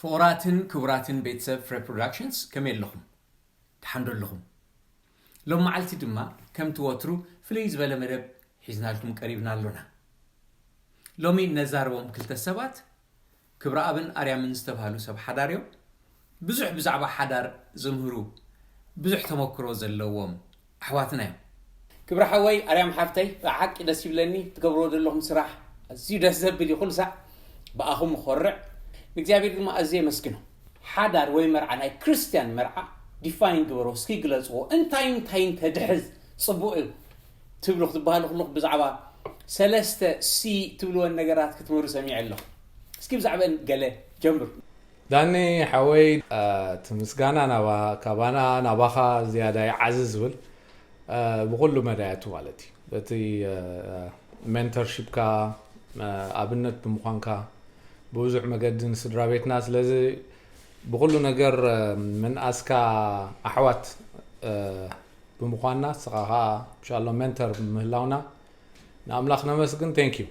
ፍቑራትን ክቡራትን ቤተሰብ ፍረ ፕሮዳክሽንስ፣ ከመይ ኣለኹም? ደሓን ዶ ኣለኹም? ሎም መዓልቲ ድማ ከምቲ ወትሩ ፍልይ ዝበለ መደብ ሒዝናልኩም ቀሪብና ኣሎና። ሎሚ እነዛርቦም ክልተ ሰባት ክብረኣብን ኣርያምን ዝተባህሉ ሰብ ሓዳር እዮም። ብዙሕ ብዛዕባ ሓዳር ዝምህሩ ብዙሕ ተመክሮ ዘለዎም ኣሕዋትና እዮም። ክብረ ሓወይ ኣርያም ሓፍተይ፣ ብሓቂ ደስ ይብለኒ። ትገብርዎ ዘለኹም ስራሕ ኣዝዩ ደስ ዘብል እዩ። ኩሉ ሳዕ ብኣኹም እኾርዕ። ንእግዚኣብሔር ድማ ኣዝየ የመስግኖ። ሓዳር ወይ መርዓ፣ ናይ ክርስትያን መርዓ ዲፋይን ግበሮ እስኪ፣ ግለጽዎ። እንታይ እንታይ እንተድሕዝ ጽቡቕ እዩ ትብሉ ክትበሃሉ ከለኹ፣ ብዛዕባ ሰለስተ ሲ ትብልወን ነገራት ክትምህሩ ሰሚዐ ኣለኹ። እስኪ ብዛዕባን ገለ ጀምሩ። ዳኒ ሓወይ፣ እቲ ምስጋና ናባ-፣ ካባና ናባኻ ዝያዳ ይዓዝዝ ዝብል፣ ብኹሉ መዳያቱ ማለት እዩ። በቲ ሜንተርሺፕካ፣ ኣብነት ብምዃንካ ብብዙሕ መገዲ ንስድራ ቤትና፣ ስለዚ ብኹሉ ነገር ምንኣስካ ኣሕዋት ብምዃንና፣ ንስኻ ኸዓ እንሻሎ ሜንተር ምህላውና ንኣምላኽ ነመስግን። ቴንክ ዩ።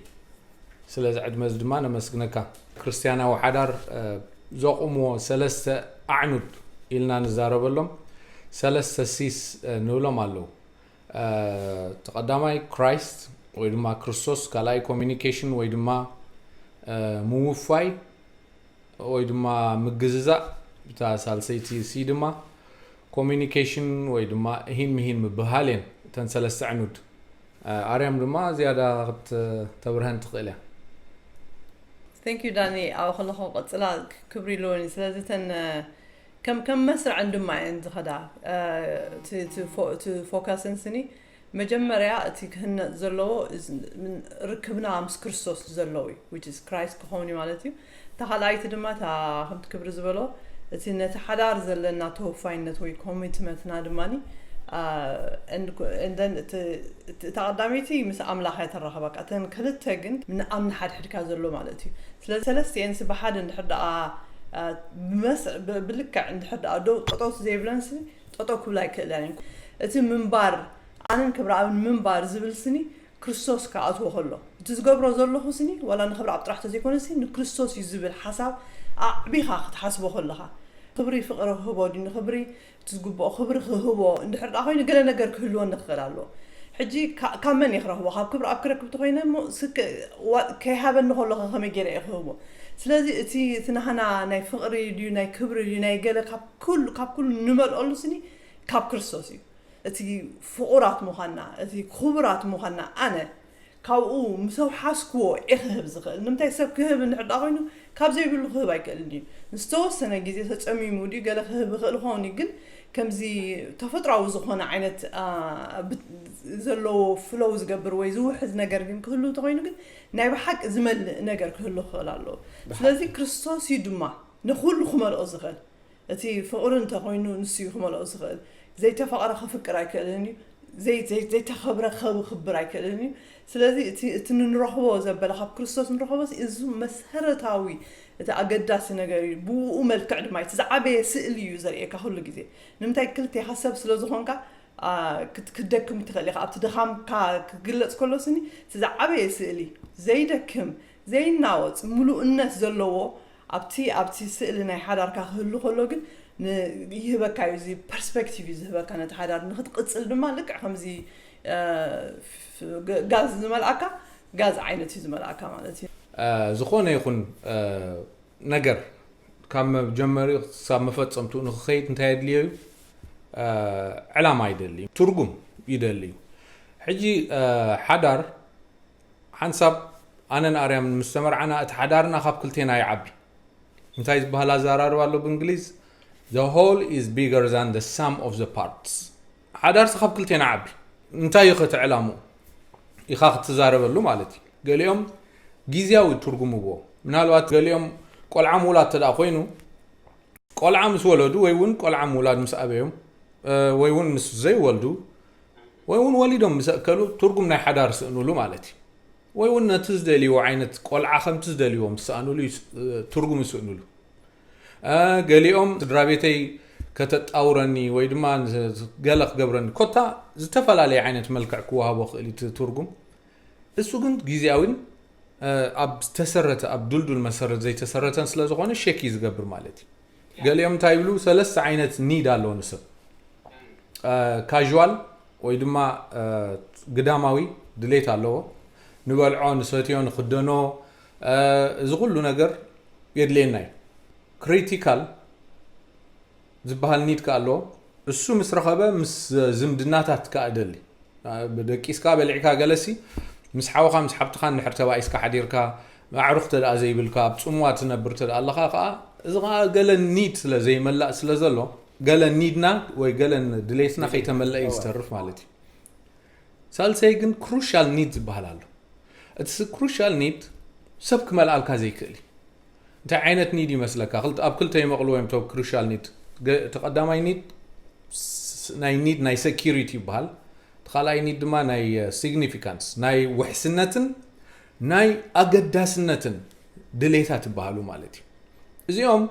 ስለዚ ዕድመ እዚ ድማ ነመስግነካ። ክርስትያናዊ ሓዳር ዘቑምዎ ሰለስተ ኣዕኑድ ኢልና ንዛረበሎም፣ ሰለስተ ሲስ ንብሎም ኣለዉ። እቲ ቀዳማይ ክራይስት ወይ ድማ ክርስቶስ፣ ካልኣይ ኮሚኒኬሽን ወይ ድማ ምውፋይ ወይ ድማ ምግዝዛእ፣ እታ ሳልሰይቲ ሲ ድማ ኮሚኒኬሽን ወይ ድማ እሂን ምሂን ምብህሃል እየን እተን ሰለስተ ዕኑድ። ኣርያም ድማ ዝያዳ ክትተብርሀን ትኽእል እያ። Thank you ዳኒ። ኣብ ከለኹ ቀጽላ ክብሪ ኣለወኒ። ስለዚ እተን ከም ከም መስርዐን ድማ እየን ዝኸዳ። እቲ ፎከስን ስኒ መጀመርያ እቲ ክህነጽ ዘለዎ ርክብና ምስ ክርስቶስ ዘለዎ እዩ፣ which is ክራይስት ክኸውን እዩ ማለት እዩ። እታ ካልኣይቲ ድማ እታ ከምቲ ክብሪ ዝበሎ እቲ ነቲ ሓዳር ዘለና ተወፋይነት ወይ ኮሚትመንትና ድማ እታ ቀዳመይቲ ምስ ኣምላኽ እያ ተራኽበካ። እተን ክልተ ግን ንኣም ንሓድሕድካ ዘሎ ማለት እዩ። ስለዚ ሰለስቲኤንስ ብሓደ እንድሕር ደኣ ብመስ ብልክዕ እንድሕር ደኣ ደው ጠጠው ዘይብለንስ ጠጠው ክብላ ይክእላን እዩ። እቲ ምንባር ኣነን ክብረኣብን ምንባር ዝብል ስኒ ክርስቶስ ክኣትዎ ከሎ እቲ ዝገብሮ ዘለኹ ስኒ ዋላ ንክብረኣብ ጥራሕ ተዘይኮነ ሲ ንክርስቶስ እዩ ዝብል ሓሳብ ኣዕቢኻ ክትሓስቦ ከለኻ ክብሪ ፍቕሪ ክህቦ ድዩ ንክብሪ እቲ ዝግብኦ ክብሪ ክህቦ እንድሕር ደኣ ኮይኑ ገለ ነገር ክህልወኒ ክኽእል ኣለዎ። ሕጂ ካብ መን እየ ክረኽቦ? ካብ ክብረኣብ ክረክብ ተኮይነ እሞ ከይሃበኒ ከሎ ከመይ ገይረ እየ ክህቦ? ስለዚ እቲ እቲ ናህና ናይ ፍቕሪ ድዩ ናይ ክብሪ ድዩ ናይ ገለ ካብ ኩሉ ካብ ኩሉ ንመልኦሉ ስኒ ካብ ክርስቶስ እዩ። እቲ ፍቑራት ምዃንና፣ እቲ ክቡራት ምዃንና ኣነ ካብኡ ምስ ኣውሓስክዎ እየ ክህብ ዝኽእል። ንምንታይ ሰብ ክህብ እንድሕር ደኣ ኮይኑ ካብ ዘይብሉ ክህብ ኣይክእልን ድዩ? ንዝተወሰነ ግዜ ተጸሚሙ ድዩ ገለ ክህብ ይኽእል ይኸውን እዩ፣ ግን ከምዚ ተፈጥራዊ ዝኾነ ዓይነት ዘለዎ ፍሎው ዝገብር ወይ ዝውሕዝ ነገር ግን ክህሉ እንተኾይኑ ግን ናይ ብሓቂ ዝመልእ ነገር ክህሉ ክኽእል ኣለዎ። ስለዚ ክርስቶስ እዩ ድማ ንኹሉ ክመልኦ ዝኽእል። እቲ ፍቕሪ እንተኾይኑ ንሱ እዩ ክመልኦ ዝኽእል። ዘይተፈቕረ ከፍቅር ኣይክእልን እዩ። ዘይተኸብረ ከብክብር ኣይክእልን እዩ። ስለዚ እቲ ንረኽቦ ዘበለ ካብ ክርስቶስ ንረኽቦ እዚ መሰረታዊ እቲ ኣገዳሲ ነገር እዩ። ብኡ መልክዕ ድማ እቲ ዝዓበየ ስእሊ እዩ ዘርእየካ ኩሉ ግዜ። ንምንታይ ክልቴኻ ሰብ ስለ ዝኾንካ ክትደክም ትኽእል ኢኻ። ኣብቲ ድኻምካ ክግለጽ ከሎ ስኒ እቲ ዝዓበየ ስእሊ ዘይደክም ዘይናወጽ ምሉእነት ዘለዎ ኣብቲ ኣብቲ ስእሊ ናይ ሓዳርካ ክህሉ ከሎ ግን ይህበካ እዩ። እዚ ፐርስፔክቲቭ እዩ ዝህበካ ነቲ ሓዳር ንክትቕጽል ድማ ልክዕ ከምዚ ጋዝ ዝመልኣካ ጋዝ ዓይነት እዩ ዝመልኣካ ማለት እዩ። ዝኾነ ይኹን ነገር ካብ መጀመሪኡ ክሳብ መፈጸምትኡ ንክኸይድ እንታይ የድልዮ እዩ? ዕላማ ይደሊ እዩ፣ ትርጉም ይደሊ እዩ። ሕጂ ሓዳር ሓንሳብ ኣነን ኣርያምን ምስ ተመርዓና እቲ ሓዳርና ካብ ክልቴና ይዓቢ። እንታይ ዝበሃል ኣዘራርባ ኣሎ ብእንግሊዝ? The whole is bigger than the sum of the parts። ሓዳርሲ ካብ ክልቴና ዓቢ። እንታይ እዩ ከቲ ዕላምኡ ኢኻ ክትዛረበሉ ማለት እዩ። ገሊኦም ግዝያዊ ትርጉም ይህብዎ። ምናልባት ገሊኦም ቆልዓ ምውላድ ተደኣ ኮይኑ ቆልዓ ምስ ወለዱ ወይ እውን ቆልዓ ምውላድ ምስ ኣበዮም ወይ እውን ምስ ዘይወልዱ ወይ እውን ወሊዶም ምስ ኣእከሉ ትርጉም ናይ ሓዳር ስእኑሉ ማለት እዩ። ወይ እውን ነቲ ዝደልይዎ ዓይነት ቆልዓ ከምቲ ዝደልይዎ ምስ ሰኣኑሉ ትርጉም ይስእኑሉ። ገሊኦም ስድራ ቤተይ ከተጣውረኒ ወይ ድማ ገለ ክገብረኒ ኮታ ዝተፈላለየ ዓይነት መልክዕ ክወሃቦ ክእል እዩ ትርጉም። እሱ ግን ግዜያዊን ኣብ ዝተሰረተ ኣብ ዱልዱል መሰረት ዘይተሰረተን ስለ ዝኾነ ሸክ እዩ ዝገብር ማለት እዩ። ገሊኦም እንታይ ይብሉ? ሰለስተ ዓይነት ኒድ ኣለዎ ንሰብ። ካዥዋል ወይ ድማ ግዳማዊ ድሌት ኣለዎ። ንበልዖ፣ ንሰትዮ፣ ንክደኖ፣ እዚ ኩሉ ነገር የድልየና እዩ። ክሪቲካል ዝበሃል ኒድ ከኣ ኣለዎ። እሱ ምስ ረኸበ ምስ ዝምድናታት ከኣ ደሊ። ደቂስካ በሊዕካ ገለሲ ምስ ሓውኻ ምስ ሓብትኻ እንድሕር ተባኢስካ ሓዲርካ፣ ኣዕሩኽ ተደኣ ዘይብልካ፣ ኣብ ጽምዋ ትነብር ተደኣ ኣለኻ ከኣ፣ እዚ ከኣ ገለ ኒድ ስለ ዘይመላእ ስለ ዘሎ፣ ገለ ኒድና ወይ ገለ ድሌትና ከይተመለአ እዩ ዝተርፍ ማለት እዩ። ሳልሰይ ግን ክሩሻል ኒድ ዝበሃል ኣሎ። እቲ ክሩሻል ኒድ ሰብ ክመልኣልካ ዘይክእል እዩ። እንታይ ዓይነት ኒድ ይመስለካ? ክልተ ኣብ ክልተ ይመቕልዎ እዮም። እቶም ክሩሻል ኒድ፣ እቲ ቀዳማይ ኒድ ናይ ኒድ ናይ ሴኪሪቲ ይበሃል። እቲ ካልኣይ ኒድ ድማ ናይ ሲግኒፊካንስ፣ ናይ ውሕስነትን ናይ ኣገዳስነትን ድሌታት ይበሃሉ ማለት እዩ። እዚኦም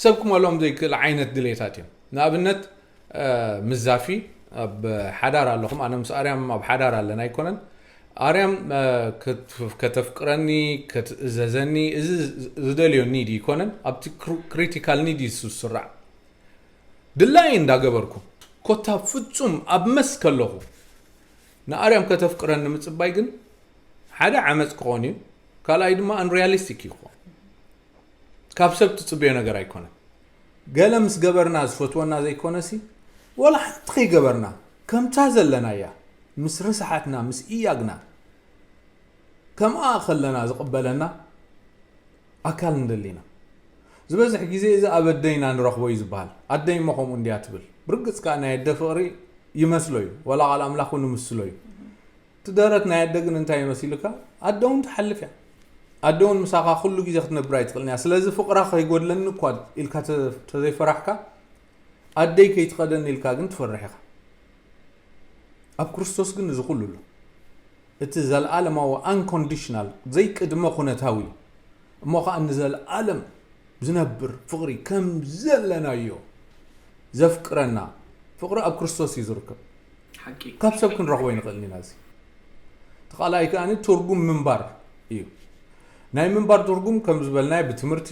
ሰብ ክመልኦም ዘይክእል ዓይነት ድሌታት እዮም። ንኣብነት ምዛፊ ኣብ ሓዳር ኣለኹም፣ ኣነ ምስ ኣርያም ኣብ ሓዳር ኣለና ኣይኮነን። ኣርያም ከተፍቅረኒ፣ ክትእዘዘኒ፣ እዚ ዝደልዮ ኒድ ይኮነን። ኣብቲ ክሪቲካል ኒድ ይስስራዕ ድላይ እንዳገበርኩ ኮታ ፍጹም ኣብ መስ ከለኹ ንኣርያም ከተፍቅረኒ ምጽባይ ግን ሓደ ዓመፅ ክኾን እዩ። ካልኣይ ድማ ኣንሪያሊስቲክ እዩ ክኾን። ካብ ሰብ ትጽበዮ ነገር ኣይኮነን። ገለ ምስ ገበርና ዝፈትወና ዘይኮነሲ፣ ወላ ሓንቲ ከይገበርና ከምታ ዘለናያ ምስ ርሳሓትና ምስ እያግና ከምኣ ከለና ዝቕበለና ኣካል እንደሊና። ዝበዝሕ ግዜ እዚ ኣብ ኣደይና ንረኽቦ እዩ ዝበሃል። ኣደይ እሞ ከምኡ እንድያ ትብል። ብርግጽ ከኣ ናይ ኣደ ፍቕሪ ይመስሎ እዩ። ወላ ቃል ኣምላኽ እውን ይምስሎ እዩ። እቲ ደረት ናይ ኣደ ግን እንታይ እዩ መሲሉካ? ኣደ እውን ትሓልፍ እያ። ኣደ እውን ምሳኻ ኩሉ ግዜ ክትነብር ኣይትኽእልን እያ። ስለዚ ፍቕራ ከይጎድለኒ እኳ ኢልካ ተዘይፈራሕካ፣ ኣደይ ከይትኸደኒ ኢልካ ግን ትፈርሕ ኢኻ። ኣብ ክርስቶስ ግን እዚ ኩሉ ኣሎ። እቲ ዘለኣለማዊ፣ ኣንኮንዲሽናል፣ ዘይቅድመ ኩነታዊ እሞ ኸኣ ንዘለኣለም ዝነብር ፍቕሪ ከም ዘለናዮ ዘፍቅረና ፍቕሪ ኣብ ክርስቶስ እዩ ዝርከብ። ካብ ሰብ ክንረኽቦ ይንኽእል ኢና። እዚ ተኻላይ ከኣ ትርጉም ምንባር እዩ። ናይ ምንባር ትርጉም ከም ዝበልናዮ ብትምህርቲ፣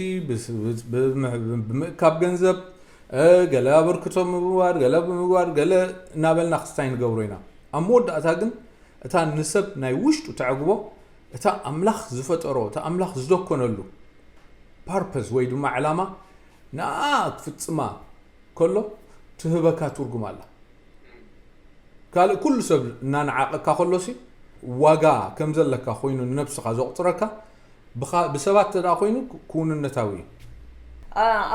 ብምእካብ ገንዘብ፣ ገለ ኣበርክቶ ብምግባር፣ ገለ ብምግባር፣ ገለ እናበልና ክስታይ ንገብሮ ኢና። ኣብ መወዳእታ ግን እታ ንሰብ ናይ ውሽጡ ተዕግቦ፣ እታ ኣምላኽ ዝፈጠሮ፣ እታ ኣምላኽ ዝደኮነሉ ፓርፐስ ወይ ድማ ዕላማ ንኣ ክፍጽማ ከሎ ትህበካ ትርጉም ኣላ። ካልእ ኩሉ ሰብ እናነዓቐካ ከሎሲ ዋጋ ከም ዘለካ ኮይኑ ንነብስኻ ዘቑጽረካ ብኻ- ብሰባት ተደኣ ኮይኑ ክውንነታዊ እዩ።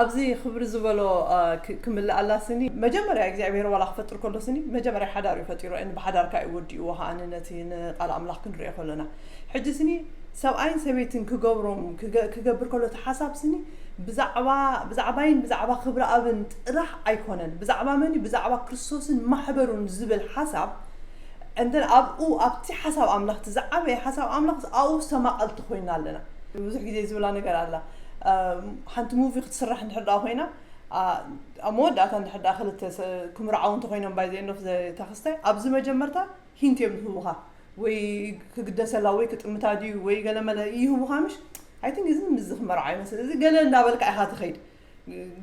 ኣብዚ ክብሪ ዝበሎ ክምልኣላ ስኒ መጀመርያ እግዚኣብሔር ዋላ ክፈጥር ከሎ ስኒ መጀመርያ ሓዳር እዩ ፈጢሩ ን ብሓዳርካ እዩ ወዲእዎ ከዓኒ ነቲ ንቃል ኣምላኽ ክንሪኦ ከሎና ሕጂ ስኒ ሰብኣይን ሰበይትን ክገብሮም ክገብር ከሎ እቲ ሓሳብ ስኒ ብዛዕባ ብዛዕባይን ብዛዕባ ክብሪ ኣብን ጥራሕ ኣይኮነን ብዛዕባ መን ብዛዕባ ክርስቶስን ማሕበሩን ዝብል ሓሳብ እንተን ኣብኡ ኣብቲ ሓሳብ ኣምላኽ እቲ ዝዓበየ ሓሳብ ኣምላኽ ኣብኡ ዝተማቐልቲ ኮይና ኣለና ብዙሕ ግዜ ዝብላ ነገር ኣላ ሓንቲ ሙቪ ክትስራሕ እንድሕር ደኣ ኮይና ኣብ መወዳእታ እንድሕር ደኣ ክልተ ክምርዓው እንተኮይኖም ባይ ዘየኖፍ ተክስታይ ኣብዚ መጀመርታ ሂንት እዮም ዝህቡኻ ወይ ክግደሰላ ወይ ክጥምታ ድዩ ወይ ገለመለ ይህቡኻ ምሽ ኣይትን እዚ ምዚ ክመርዓ ይመስል እዚ ገለ እንዳበልካ ኢኻ ትኸይድ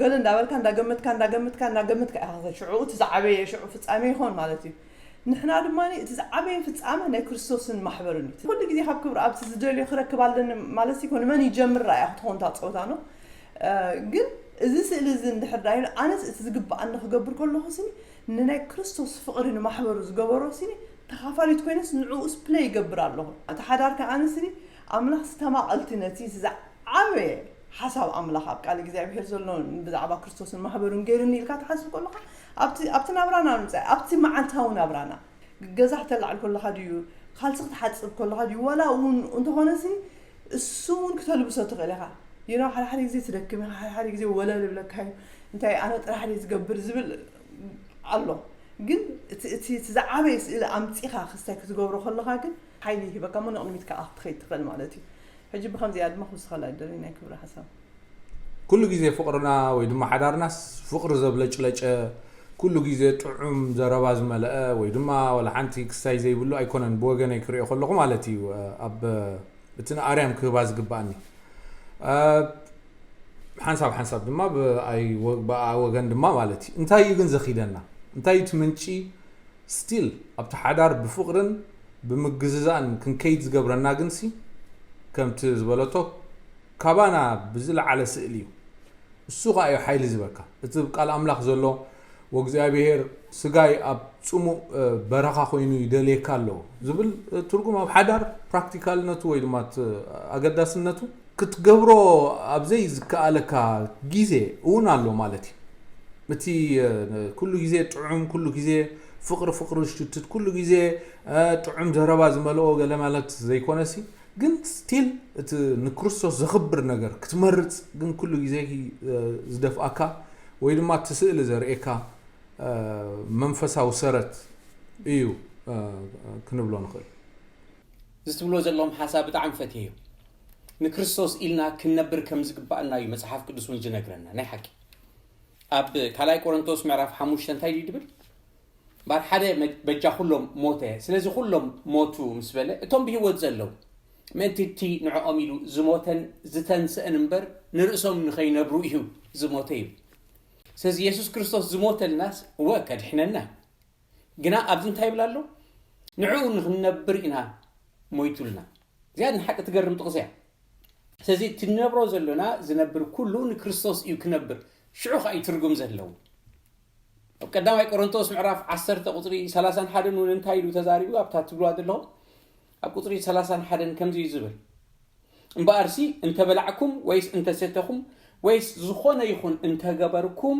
ገለ እንዳበልካ እንዳገመትካ እንዳገመትካ እንዳገመትካ ኢኻ ትኸይድ ሽዑ እቲ ዝዓበየ ሽዑ ፍጻሜ ይኾን ማለት እዩ ንሕና ድማ እቲ ዝዓበየ ፍጻመ ናይ ክርስቶስን ማሕበርን እዩ ኩሉ ግዜ ካብ ክብሪ ኣብቲ ዝደልዮ ክረክብ ኣለኒ ማለት ይኮን መን ይጀምር እያ ክትኾን እታ ፀወታ ነው ግን እዚ ስእሊ እዚ እንድሕር ዳይሉ ኣነስ እቲ ዝግብኣኒ ክገብር ከለኹ ስኒ ንናይ ክርስቶስ ፍቕሪ ንማሕበሩ ዝገበሮ ስኒ ተኻፋሊት ኮይነስ ንዕኡስ ፕለይ ይገብር ኣለኹ እቲ ሓዳር ከዓኒ ስኒ ኣምላኽ ዝተማቐልቲ ነቲ ዝዓበየ ሓሳብ ኣምላኽ ኣብ ቃል እግዚኣብሔር ዘሎ ብዛዕባ ክርስቶስን ማሕበሩን ገይርኒ ኢልካ ትሓስብ ከለኻ ኣብቲ ናብራና ንምፃእ ኣብቲ መዓልታዊ ናብራና ገዛ ክተላዕል ከለኻ ድዩ ካልሲ ክትሓፅብ ከለኻ ድዩ ዋላ እውን እንተኾነሲ እሱ እውን ክተልብሶ ትኽእል ኢኻ ይኖ ሓደ ሓደ ግዜ ትደክም ኢኻ ሓደ ሓደ ግዜ ወለል ይብለካ እዩ እንታይ ኣነ ጥራሕ ድየ ዝገብር ዝብል ኣሎ ግን እቲ ዝዓበየ ስእሊ ኣምፂኻ ክስታይ ክትገብሮ ከለኻ ግን ሓይሊ ይህበካ እሞ ንቕድሚት ከዓ ክትኸይድ ትኽእል ማለት እዩ ሕጂ ብከምዚኣ ድማ ክውስኸላ ይደሊ ናይ ክብሪ ሓሳብ ኩሉ ግዜ ፍቕርና ወይ ድማ ሓዳርናስ ፍቕሪ ዘብለጭለጨ ኩሉ ግዜ ጥዑም ዘረባ ዝመለአ ወይ ድማ ወላ ሓንቲ ክስታይ ዘይብሉ ኣይኮነን ብወገነይ ክሪኦ ከለኹ ማለት እዩ ኣብ እቲ ንኣርያም ክህባ ዝግባኣኒ። እ፣ ሓንሳብ ሓንሳብ ድማ ብኣይ ወ-፣ ብኣ ወገን ድማ ማለት እዩ። እንታይ እዩ ግን ዘኺደና? እንታይ እዩ እቲ ምንጪ? ስቲል ኣብቲ ሓዳር ብፍቕርን ብምግዝዛእን ክንከይድ ዝገብረና ግንሲ፣ ከምቲ ዝበለቶ፣ ካባና ብዝለዓለ ስእሊ እዩ። እሱ ኸኣ እዩ ሓይሊ ዝበካ። እቲ ቃል ኣምላኽ ዘሎ፣ "ወእግዚኣብሔር ስጋይ ኣብ ጽሙእ፣ እ፣ በረኻ ኮይኑ ይደልየካ ኣሎ" ዝብል፣ እ፣ ትርጉም ኣብ ሓዳር ፕራክቲካልነቱ ወይ ድማ እቲ ኣገዳስነቱ ክትገብሮ ኣብ ዘይዝከኣለካ ግዜ እውን ኣሎ ማለት እዩ። እቲ፣ እ፣ ኩሉ ግዜ ጥዑም፣ ኩሉ ግዜ ፍቕሪ ፍቕሪ ዝሽትት፣ ኩሉ ግዜ፣ እ፣ ጥዑም ዘረባ ዝመልኦ ገለ ማለት ዘይኮነሲ፣ ግን ስቲል እቲ ንክርስቶስ ዘኽብር ነገር ክትመርጽ ግን ኩሉ ግዜ፣ እ፣ ዝደፍኣካ ወይ ድማ እቲ ስእሊ ዘርእየካ፣ እ፣ መንፈሳዊ ሰረት እዩ፣ እ፣ ክንብሎ ንኽእል። እዚ ትብሎ ዘለኹም ሓሳብ ብጣዕሚ ፈትየዮ። ንክርስቶስ ኢልና ክንነብር ከም ዝግባኣና እዩ መጽሓፍ ቅዱስ እውን ዝነግረና። ናይ ሓቂ ኣብ ካልኣይ ቆሮንቶስ ምዕራፍ ሓሙሽተ እንታይ ድዩ ድብል? እምበኣር ሓደ መ-፣ በጃ ኩሎም ሞተ፣ ስለዚ ኩሎም ሞቱ ምስ በለ፣ እቶም ብህይወት ዘለዉ፣ ምእንቲ እቲ ንዕኦም ኢሉ ዝሞተን ዝተንስአን እምበር፣ ንርእሶም ንኸይነብሩ እዩ ዝሞተ እዩ። ስለዚ የሱስ ክርስቶስ ዝሞተልናስ፣ እወ፣ ከድሕነና። ግና ኣብዚ እንታይ ይብል ኣሎ? ንዕኡ ንኽንነብር ኢና ሞይቱልና። እዚኣ ንሓቂ ትገርም ጥቕሲ እያ። ስለዚ እቲ ንነብሮ ዘሎና ዝነብር ኩሉ ንክርስቶስ እዩ ክነብር። ሽዑ ኸኣ እዩ ትርጉም ዘለዎ። ኣብ ቀዳማይ ቆሮንቶስ ምዕራፍ ዓሰርተ ቁጽሪ ሰላሳን ሓደን እውን እንታይ ኢሉ ተዛሪቡ? ኣብታ ትብልዋ ዘለኹም ኣብ ቁጽሪ ሰላሳን ሓደን ከምዚ እዩ ዝብል፣ "እምበኣርሲ እንተ በላዕኩም ወይስ እንተ ሰተኹም ወይስ ዝኾነ ይኹን እንተ ገበርኩም፣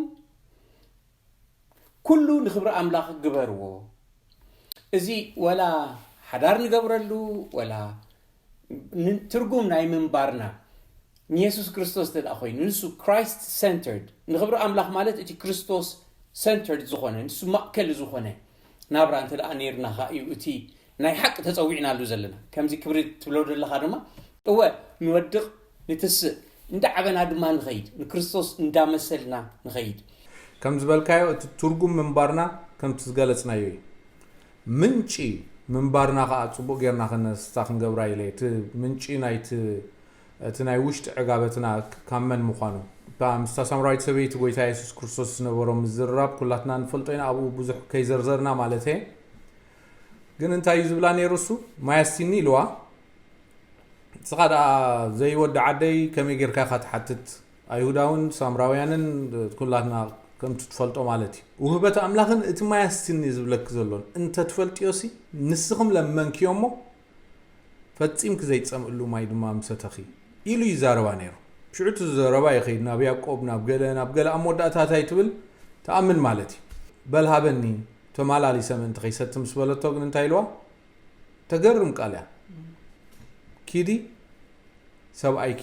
ኩሉ ንኽብሪ ኣምላኽ ግበርዎ።" እዚ ወላ ሓዳር ንገብረሉ፣ ወላ ን-፣ ትርጉም ናይ ምንባርና ንየሱስ ክርስቶስ እንተ ደኣ ኮይኑ፣ ንሱ ክራይስት ሰንተርድ፣ ንኽብሪ ኣምላኽ ማለት እቲ ክርስቶስ ሰንተርድ ዝኾነ፣ ንሱ ማእከል ዝኾነ ናብራ እንተ ደኣ ነይርና ኸኣ እዩ እቲ ናይ ሓቂ ተጸዊዕናሉ ዘለና። ከምዚ ክብሪ ትብሎ ዘለኻ ድማ፣ እወ፣ ንወድቕ፣ ንትስእ፣ እንዳዓበና ድማ ንኸይድ፣ ንክርስቶስ እንዳመሰልና ንኸይድ። ከም ዝበልካዮ፣ እቲ ትርጉም ምንባርና ከምቲ ዝገለጽናዮ እዩ። ምንጪ ምንባርና ኸኣ ጽቡቕ ጌርና ከነስታ ክንገብራ ኢለ። እቲ ምንጪ ናይቲ፣ እቲ ናይ ውሽጢ ዕጋበትና ካብ መን ምዃኑ፣ እታ ምስታ ሳምራዊት ሰበይቲ ጎይታ የሱስ ክርስቶስ ዝነበሮ ምዝርራብ ኩላትና ንፈልጦ ኢና፣ ኣብኡ ብዙሕ ከይዘርዘርና ማለት እየ። ግን እንታይ እዩ ዝብላ ነይሩ እሱ? "ማይ ኣስቲኒ" ኢልዋ። ንስኻ ደኣ ዘይወዲ ዓደይ ከመይ ጌርካ ኢኻ ትሓትት? ኣይሁዳውን ሳምራውያንን ኩላትና ከምቲ ትፈልጦ ማለት እዩ። ውህበት ኣምላኽን እቲ ማይ ኣስቲኒ ዝብለኪ ዘሎን እንተ ትፈልጥዮሲ፣ ንስኽም ለመንክዮ እሞ፣ ፈጺምኪ ዘይትጸምእሉ ማይ ድማ ምሰተኺ ኢሉ ይዛረባ ነይሩ። ሽዑ እቲ ዘረባ ይኸይድ ናብ ያዕቆብ፣ ናብ ገለ፣ ናብ ገለ፣ ኣብ መወዳእታ እንታይ ትብል? ትኣምን ማለት እዩ። "በል ሃበኒ፣ ተማላሊሰ ምእንቲ ከይሰቲ" ምስ በለቶ ግን እንታይ ኢልዋ? ተገርም ቃል እያ። "ኪዲ ሰብኣይኪ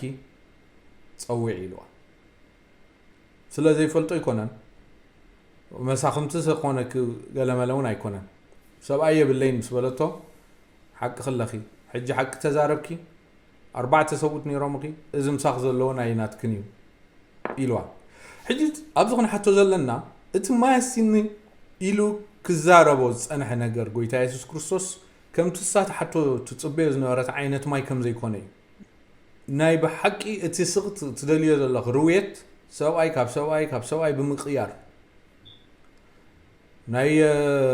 ጸውዒ" ኢልዋ። ስለ ዘይፈልጦ ኣይኮነን፣ መሳኽምቲ ዝኾነ ክ-፣ ገለመለ እውን ኣይኮነን። "ሰብኣይ የብለይን" ምስ በለቶ፣ "ሓቅኺ ኣለኺ፣ ሕጂ ሓቂ ተዛረብኪ፣ ኣርባዕተ ሰብኡት ነይሮምኺ፣ እዚ ምሳኺ ዘለዎ ናይ ናትክን እዩ" ኢልዋ። ሕጂ ኣብዚ ክንሓቶ ዘለና፣ እቲ ማይ ኣስቲኒ ኢሉ ክዛረቦ ዝጸንሐ ነገር፣ ጎይታ የሱስ ክርስቶስ ከምቲ እሳ ትሓቶ ትጽበዮ ዝነበረት ዓይነት ማይ ከም ዘይኮነ እዩ። ናይ ብሓቂ እቲ ስቕ ት-፣ ትደልዮ ዘለኺ ርውየት፣ ሰብኣይ ካብ ሰብኣይ፣ ካብ ሰብኣይ ብምቅያር፣ ናይ፣ እ፣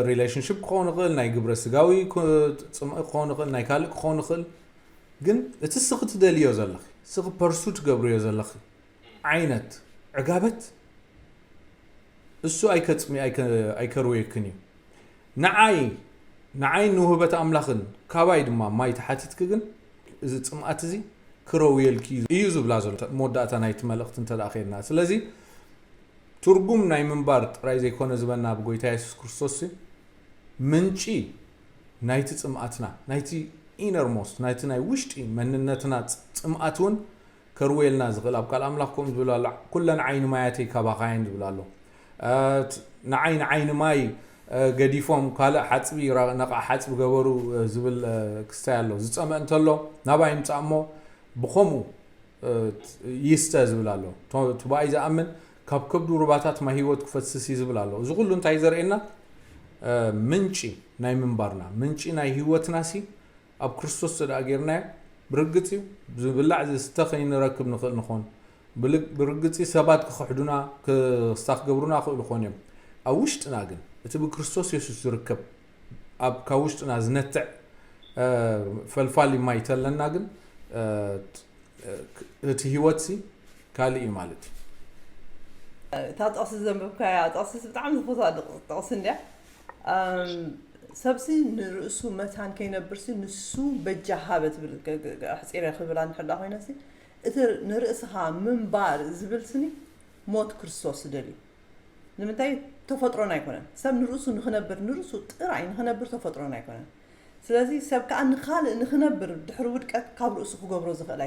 ሪሌሽንሽፕ ክኸውን ይኽእል፣ ናይ ግብረ ስጋዊ ክ-፣ ጽምኢ ክኸውን ይኽእል፣ ናይ ካልእ ክኸውን ይኽእል። ግን እቲ ስኺ ትደልዮ ዘለኺ፣ ስኺ ፐርሱ ትገብርዮ ዘለኺ ዓይነት ዕጋበት፣ እሱ ኣይከጽሚ-፣ ኣይከ-፣ ኣይከርውየክን እዩ። ንዓይ፣ ንዓይ ንውህበት ኣምላኽን ካባይ ድማ ማይ ተሓቲትኪ ግን፣ እዚ ጽምኣት እዚ ክረውየልኪ እዩ፣ እዩ ዝብላ ዘሎ መወዳእታ ናይቲ መልእኽቲ እንተ ደኣ ኸይድና። ስለዚ ትርጉም ናይ ምንባር ጥራይ ዘይኮነ ዝበና ብጎይታ የሱስ ክርስቶስ ምንጪ ናይቲ ጽምኣትና፣ ናይቲ ኢነርሞስት፣ ናይቲ ናይ ውሽጢ መንነትና ጽ-፣ ጽምኣት እውን ከርውየልና ዝኽእል። ኣብ ቃል ኣምላኽ ከምኡ ዝብል ኣሎ፣ "ኩለን ዓይኒ ማያተይ ካባኻ እየን" ዝብል ኣሎ። እ፣ ት-፣ ንዓይ ንዓይኒ ማይ፣ እ፣ ገዲፎም ካልእ ሓጽቢ ራ-፣ ነቓዕ ሓጽቢ ገበሩ፣ እ፣ ዝብል፣ እ፣ ክስታይ ኣሎ። ዝጸምእ እንተሎ ናባይ ይምጻእ እሞ ብኸምኡ፣ እ፣ ይስተ ዝብል ኣሎ። ቶ-፣ እቲ ብኣይ ዝኣምን ካብ ከብዱ ሩባታት ማይ ህይወት ክፈስስ እዩ ዝብል ኣሎ። እዚ ኩሉ እንታይ ዘርእየና? እ፣ ምንጪ ናይ ምንባርና፣ ምንጪ ናይ ህይወትናሲ ኣብ ክርስቶስ ተደኣ ጌርናዮ፣ ብርግጽ እዩ፣ ዝብላዕ ዝስተ ከይንረክብ ንኽእል ንኾን። ብርግጽ ሰባት ክኽሕዱና፣ ክስታ ክገብሩና ክእሉ ኾን እዮም። ኣብ ውሽጥና ግን እቲ ብክርስቶስ የሱስ ዝርከብ፣ ኣብ ካብ ውሽጥና ዝነትዕ ፈልፋሊ ማይ ተለና ግን እቲ ህይወትሲ ካልእ እዩ ማለት እዩ። እታ ጥቕሲ ዘንበብካያ ጥቕሲ ብጣዕሚ ዝፈትዋ ጥቕሲ እንድያ። ሰብሲ ንርእሱ መታን ከይነብርሲ ንሱ በጃ ሃበ ትብል ኣሕፂረ ክብላ እንድሕር ኮይነሲ፣ እቲ ንርእስኻ ምንባር ዝብል ስኒ ሞት ክርስቶስ ዝደልዩ። ንምንታይ? ተፈጥሮና ኣይኮነን። ሰብ ንርእሱ ንኽነብር፣ ንርእሱ ጥራይ ንኽነብር ተፈጥሮና ኣይኮነን። ስለዚ ሰብ ከዓ ንኻልእ ንኽነብር ድሕሪ ውድቀት ካብ ርእሱ ክገብሮ ዝኽእል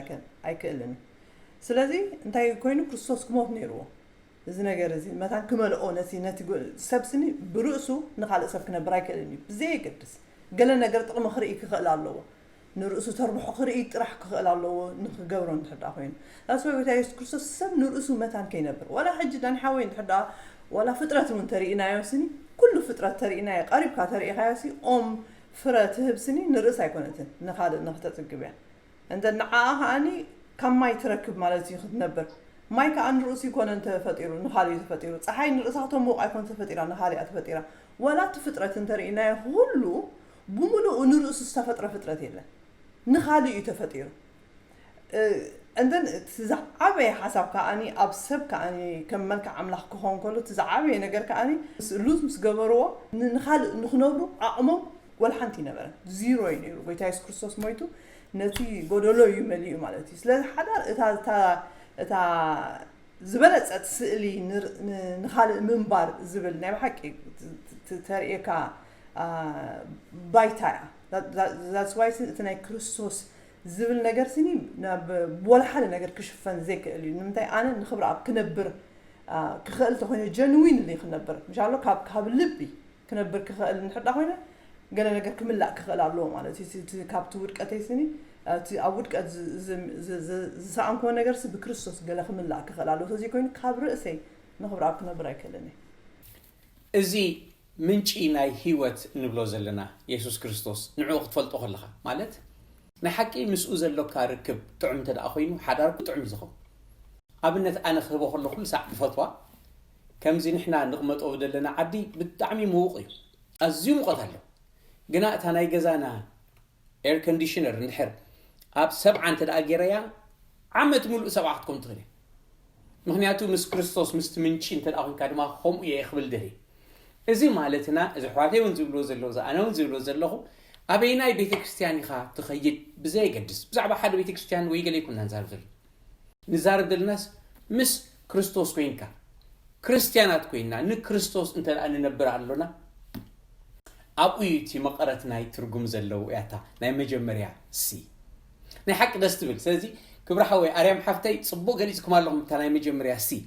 ኣይክእልን እዩ። ስለዚ እንታይ ኮይኑ? ክርስቶስ ክሞት ነይርዎ። እዚ ነገር እዚ መታን ክመልኦ ነቲ ነቲ ሰብ ስኒ ብርእሱ ንኻልእ ሰብ ክነብር ኣይክእልን እዩ። ብዘየገድስ ገለ ነገር ጥቕሚ ክርኢ ክኽእል ኣለዎ። ንርእሱ ተርብሖ ክርኢ ጥራሕ ክኽእል ኣለዎ ንክገብሮ እንድሕር ደኣ ኮይኑ። ዳስ ወይ ጎይታ የሱስ ክርስቶስ ሰብ ንርእሱ መታን ከይነብር። ዋላ ሕጂ ዳኒ ሓወይ እንድሕር ደኣ ዋላ ፍጥረት እውን ተርእናዮ ስኒ፣ ኩሉ ፍጥረት ተርእናዮ፣ ቀሪብካ ተርእኻዮ ሲ ኦም ፍረ ትህብ ስኒ ንርእስ ኣይኮነትን፣ ንኻልእ ንክተጽግብ እያ። እንተ ንዓኣ ከኣኒ ካብ ማይ ትረክብ ማለት እዩ ክትነብር። ማይ ከኣ ንርእሱ ይኮነን ተፈጢሩ፣ ንኻልእ እዩ ተፈጢሩ። ፀሓይ ንርእሳ ክተምውቕ ኣይኮነን ተፈጢራ፣ ንኻልእ እያ ተፈጢራ። ዋላ እቲ ፍጥረት እንተርእናዮ ኩሉ ብምሉኡ ንርእሱ ዝተፈጥረ ፍጥረት የለን። ንኻልእ እዩ ተፈጢሩ። እንደን እቲ ዝዓበየ ሓሳብ ከኣኒ ኣብ ሰብ ከኣኒ ከም መልክዕ ኣምላኽ ክኾን ከሎ እቲ ዝዓበየ ነገር ከኣኒ ሉዝ ምስ ገበርዎ ንኻልእ ንክነብሩ ዓቕሞም ወላ ሓንቲ ይነበረን ዚሮ እዩ ነይሩ። ጎይታ የሱስ ክርስቶስ ሞይቱ ነቲ ጎደሎ እዩ መሊኡ ማለት እዩ። ስለዚ ሓዳር እታ እታ እታ ዝበለጸት ስእሊ ንኻልእ ምንባር ዝብል ናይ ብሓቂ ተርእየካ ባይታ እያ። ዛስዋይ እቲ ናይ ክርስቶስ ዝብል ነገር ስኒ ናብ ወላ ሓደ ነገር ክሽፈን ዘይክእል እዩ። ንምንታይ ኣነ ንክብሪ ኣብ ክነብር ክኽእል ተኮይነ ጀንዊንሊ ክነብር ምሻሎ ካብ ልቢ ክነብር ክኽእል እንድሕር ኮይነ ገለ ነገር ክምላእ ክኽእል ኣለዎ ማለት እዩ። ካብቲ ውድቀተይ ስኒ እቲ ኣብ ውድቀት ዝሰኣንክዎ ነገር ሲ ብክርስቶስ ገለ ክምላእ ክኽእል ኣለዎ። ተዘይኮይኑ ካብ ርእሰይ ንኽብሪ ኣብ ክነብር ኣይክእልን እየ። እዚ ምንጪ ናይ ህይወት እንብሎ ዘለና የሱስ ክርስቶስ ንዕኡ ክትፈልጦ ከለኻ ማለት ናይ ሓቂ ምስኡ ዘሎካ ርክብ ጥዑም እንተ ደኣ ኮይኑ ሓዳርኩ ጥዑም እዩ ዝኸውን። ኣብነት ኣነ ክህቦ ከሎ ኩሉ ሳዕ ክፈትዋ ከምዚ ንሕና ንቕመጦ ዘለና ዓዲ ብጣዕሚ ምዉቕ እዩ፣ ኣዝዩ ሙቐት ኣሎ። ግና እታ ናይ ገዛና ኤር ኮንዲሽነር እንድሕር ኣብ ሰብዓ እንተ ደኣ ገይረያ ዓመት ሙሉእ ሰብዓ ክትኮን ትኽእል እያ። ምኽንያቱ ምስ ክርስቶስ ምስቲ ምንጪ እንተ ደኣ ኮንካ ድማ ከምኡ እየ ክብል ደልየ። እዚ ማለትና እዚ ኣሕዋተይ እውን ዝብልዎ ዘለዉ እዚ ኣነ እውን ዝብልዎ ዘለኹ ኣበየናይ ቤተ ክርስትያን ኢኻ ትኸይድ ብዘየገድስ ብዛዕባ ሓደ ቤተ ክርስትያን ወይ ገለ ኣይኮንና ንዛረብ ዘለና። ንዛረብ ዘለናስ ምስ ክርስቶስ ኮይንካ ክርስትያናት ኮይንና ንክርስቶስ እንተ ደኣ ንነብር ኣሎና ኣብኡ እዩ እቲ መቐረት ናይ ትርጉም ዘለዉ እያታ ናይ መጀመርያ ሲ ናይ ሓቂ ደስ ትብል። ስለዚ ክብሪ ሓወይ ኣርያም ሓፍተይ ጽቡቕ ገሊጽኩም ኣለኹም እታ ናይ መጀመርያ ሲ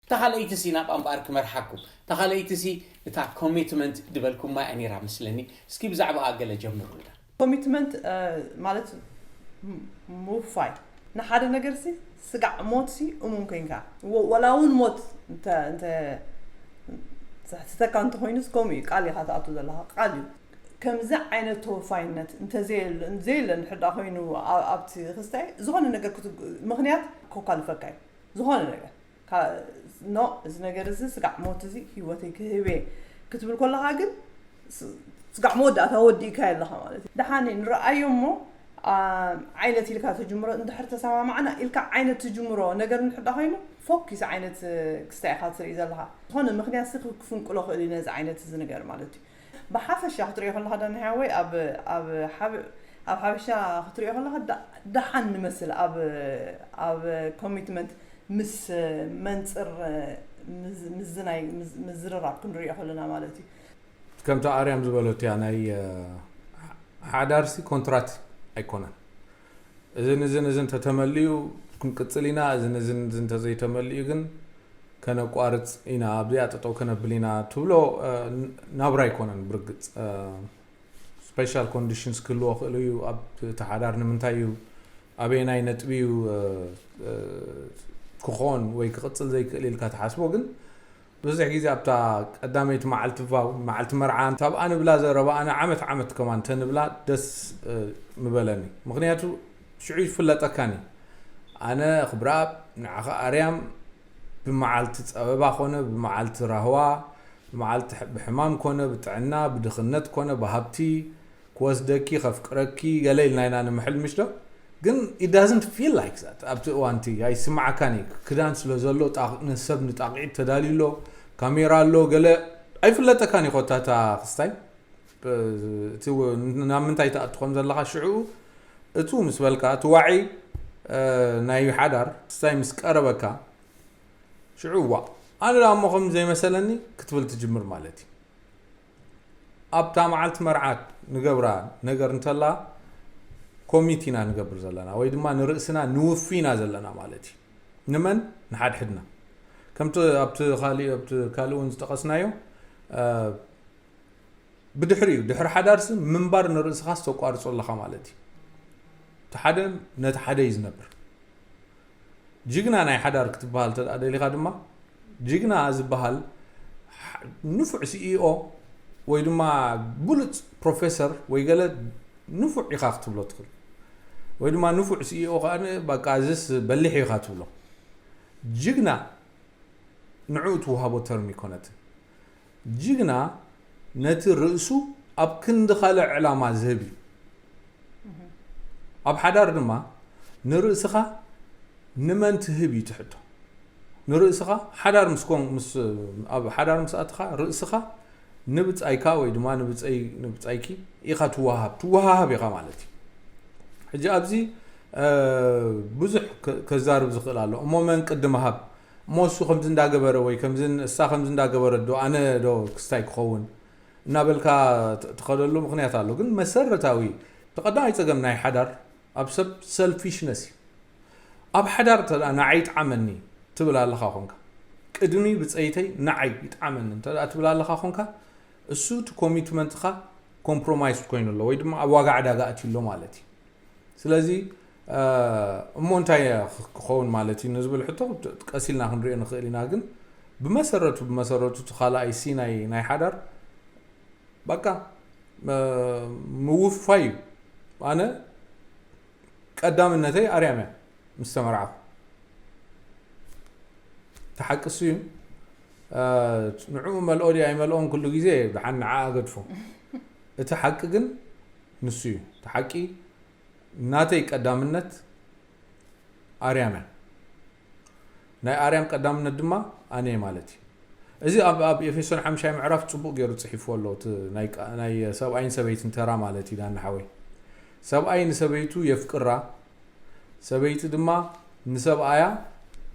እታ ካልኣይቲ ሲ ናብኣ እምበኣር ክመርሓኩም እታ ካልኣይቲ ሲ እታ ኮሚትመንት ድበልኩማ እያ ነይራ መስለኒ። እስኪ ብዛዕባኣ ገለ ጀምሩልና። ኮሚትመንት ማለት ምውፋይ ንሓደ ነገር ሲ ስጋዕ ሞት ሲ እሙን ኮይንካ ወላ እውን ሞት እንተ ዘሕትተካ እንተኮይኑስ ከምኡ እዩ። ቃል ኢኻ ትኣቱ ዘለካ ቃል እዩ። ከምዚ ዓይነት ተወፋይነት እንተዘየለ እንድሕር ደኣ ኮይኑ ኣብቲ ክስታይ ዝኾነ ነገር ምኽንያት ኮካልፈካ እዩ። ዝኾነ ነገር ኖ እዚ ነገር እዚ ስጋዕ ሞት እዚ ህይወተይ ክህብ እየ ክትብል ከለኻ ግን ስጋዕ መወዳእታ ወዲእካዮ ኣለኻ ማለት እዩ። ደሓን ንረኣዮ እሞ ዓይነት ኢልካ ትጅምሮ እንድሕር ተሰማማዕና ኢልካ ዓይነት ትጅምሮ ነገር እንድሕር ዳ ኮይኑ ፎኪስ ዓይነት ክስታይ ኢኻ ትርኢ ዘለኻ። ዝኾነ ምኽንያት ሲ ክፍንቅሎ ክእል እዩ ነዚ ዓይነት እዚ ነገር ማለት እዩ። ብሓፈሻ ክትሪኦ ከለኻ ዳኒ ሓወይ ኣብ ኣብ ሓብ ኣብ ሓበሻ ክትሪኦ ከለኻ ደሓን ንመስል ኣብ ኣብ ኮሚትመንት ምስ መንፅር ምዝ ናይ ምዝርራብ ክንሪኦ ከለና ማለት እዩ። ከምቲ ኣርያም ዝበለቶ እያ ናይ ሓዳርሲ ኮንትራት ኣይኮነን። እዝን እዝን እዝን ተተመልዩ ክንቅፅል ኢና፣ እዝን እዝን እዝን ተዘይተመልዩ ግን ከነቋርፅ ኢና፣ ኣብዚኣ ጠጠው ከነብል ኢና ትብሎ ናብራ ኣይኮነን። ብርግፅ special conditions ክህልዎ ክእሉ እዩ። ኣብ እቲ ሓዳር ንምንታይ እዩ ኣበየናይ ነጥቢ እዩ ክኾን ወይ ክቕፅል ዘይክእል ኢልካ ትሓስቦ። ግን ብዙሕ ግዜ ኣብታ ቀዳመይቲ መዓልቲ ቫው መዓልቲ መርዓ ታብኣ ንብላ ዘረባ ኣነ ዓመት ዓመት ከማን ተንብላ ደስ ምበለኒ። ምክንያቱ ሽዑ ይፍለጠካኒ። ኣነ ክብረኣብ ንዓኻ ኣርያም ብመዓልቲ ጸበባ ኮነ ብመዓልቲ ራህዋ፣ ብመዓልቲ ሕ- ብሕማም ኮነ ብጥዕና፣ ብድኽነት ኮነ ብሃብቲ ክወስደኪ፣ ከፍቅረኪ ገለ ኢልና ኢና ንምሕል ምሽ ዶ? ግን it doesn't feel like that። ኣብቲ እዋንቲ ኣይስምዓካን እዩ። ክዳን ስለ ዘሎ ጣቕ- ንሰብ ንጣቕዒት ተዳልዩ ኣሎ፣ ካሜራ ኣሎ፣ ገለ ኣይፍለጠካን እዩ። ኮታታ ክስታይ እቲ ናብ ምንታይ ትኣቱ ከም ዘለኻ ሽዑ እቱ ምስ በልካ እቲ ዋዒ ናይ ሓዳር ክስታይ ምስ ቀረበካ ሽዑ ዋ ኣነ ደኣ እሞ ከም ዘይመሰለኒ ክትብል ትጅምር ማለት እዩ። ኣብታ መዓልቲ መርዓት ንገብራ ነገር እንተላ ኮሚት ኢና ንገብር ዘለና ወይ ድማ ንርእስና ንውፊ ኢና ዘለና ማለት እዩ። ንመን ንሓድሕድና ከምቲ ኣብቲ ካሊእ ኣብቲ ካልእ እውን ዝጠቐስናዮ ብድሕሪኡ ድሕሪ ሓዳርሲ ምንባር ንርእስኻ ዝተቋርጾ ኣለኻ ማለት እዩ። እቲ ሓደ ነቲ ሓደ እዩ ዝነብር። ጅግና ናይ ሓዳር ክትበሃል እንተ ደሊኻ ድማ ጅግና ዝበሃል ንፉዕ ሲኢኦ ወይ ድማ ብሉፅ ፕሮፌሰር ወይ ገለ ንፉዕ ኢኻ ክትብሎ ትኽእል ወይ ድማ ንፉዕ ሲኢኦ ከዓ በቃ እዚስ በሊሕ ኢኻ ትብሎ። ጅግና ንዕኡ ትወሃቦ ተርም ይኮነትን። ጅግና ነቲ ርእሱ ኣብ ክንዲ ካልእ ዕላማ ዝህብ እዩ። ኣብ ሓዳር ድማ ንርእስኻ ንመን ትህብ እዩ ትሕቶ። ንርእስኻ ሓዳር ምስ ኮን ምስ ኣብ ሓዳር ምስ ኣትኻ ርእስኻ ንብጻይካ ወይ ድማ ንብጸይ ንብጻይኪ ኢኻ ትወሃብ ትወሃሃብ ኢኻ ማለት እዩ። ሕጂ ኣብዚ ብዙሕ ከዛርብ ዝኽእል ኣሎ እሞ መን ቅድም ሃብ እሞ እሱ ከምዚ እንዳገበረ ወይ ከምዚ እሳ ከምዚ እንዳገበረት ዶ ኣነ ዶ ክስታይ ክኸውን እናበልካ ትኸደሉ ምኽንያት ኣሎ። ግን መሰረታዊ ተቐዳማይ ጸገም ናይ ሓዳር ኣብ ሰብ ሰልፊሽነስ እዩ። ኣብ ሓዳር እንተ ንዓይ ይጥዓመኒ ትብል ኣለኻ ኾንካ ቅድሚ ብጸይተይ ንዓይ ይጥዓመኒ እንተ ትብል ኣለኻ ኾንካ እሱ እቲ ኮሚትመንትኻ ኮምፕሮማይዝ ኮይኑ ኣሎ ወይ ድማ ኣብ ዋጋ ዕዳጋ ኣትዩ ኣሎ ማለት እዩ። ስለዚ እሞ እንታይ ክኸውን ማለት እዩ ንዝብል ሕቶ ቀሲልና ክንሪኦ ንኽእል ኢና። ግን ብመሰረቱ ብመሰረቱ እቲ ካልኣይ ሲ ናይ ናይ ሓዳር በቃ ምውፋይ እዩ። ኣነ ቀዳምነተይ ኣርያም እያ ምስ ተመርዓኹ። እቲ ሓቂ እሱ እዩ። ንዕኡ መልኦ ድዩ ኣይመልኦን ኩሉ ግዜ ደሓን ንዓ ኣገድፎ። እቲ ሓቂ ግን ንሱ እዩ። እቲ ሓቂ ናተይ ቀዳምነት ኣርያም እያ። ናይ ኣርያም ቀዳምነት ድማ ኣነ እየ ማለት እዩ። እዚ ኣብ ኣብ ኤፌሶን ሓምሻይ ምዕራፍ ጽቡቕ ገይሩ ጽሒፍዎ ኣሎ። እቲ ናይ ቃ- ናይ ሰብኣይን ሰበይትን ተራ ማለት እዩ ዳና ሓወይ። ሰብኣይ ንሰበይቱ የፍቅራ፣ ሰበይቲ ድማ ንሰብኣያ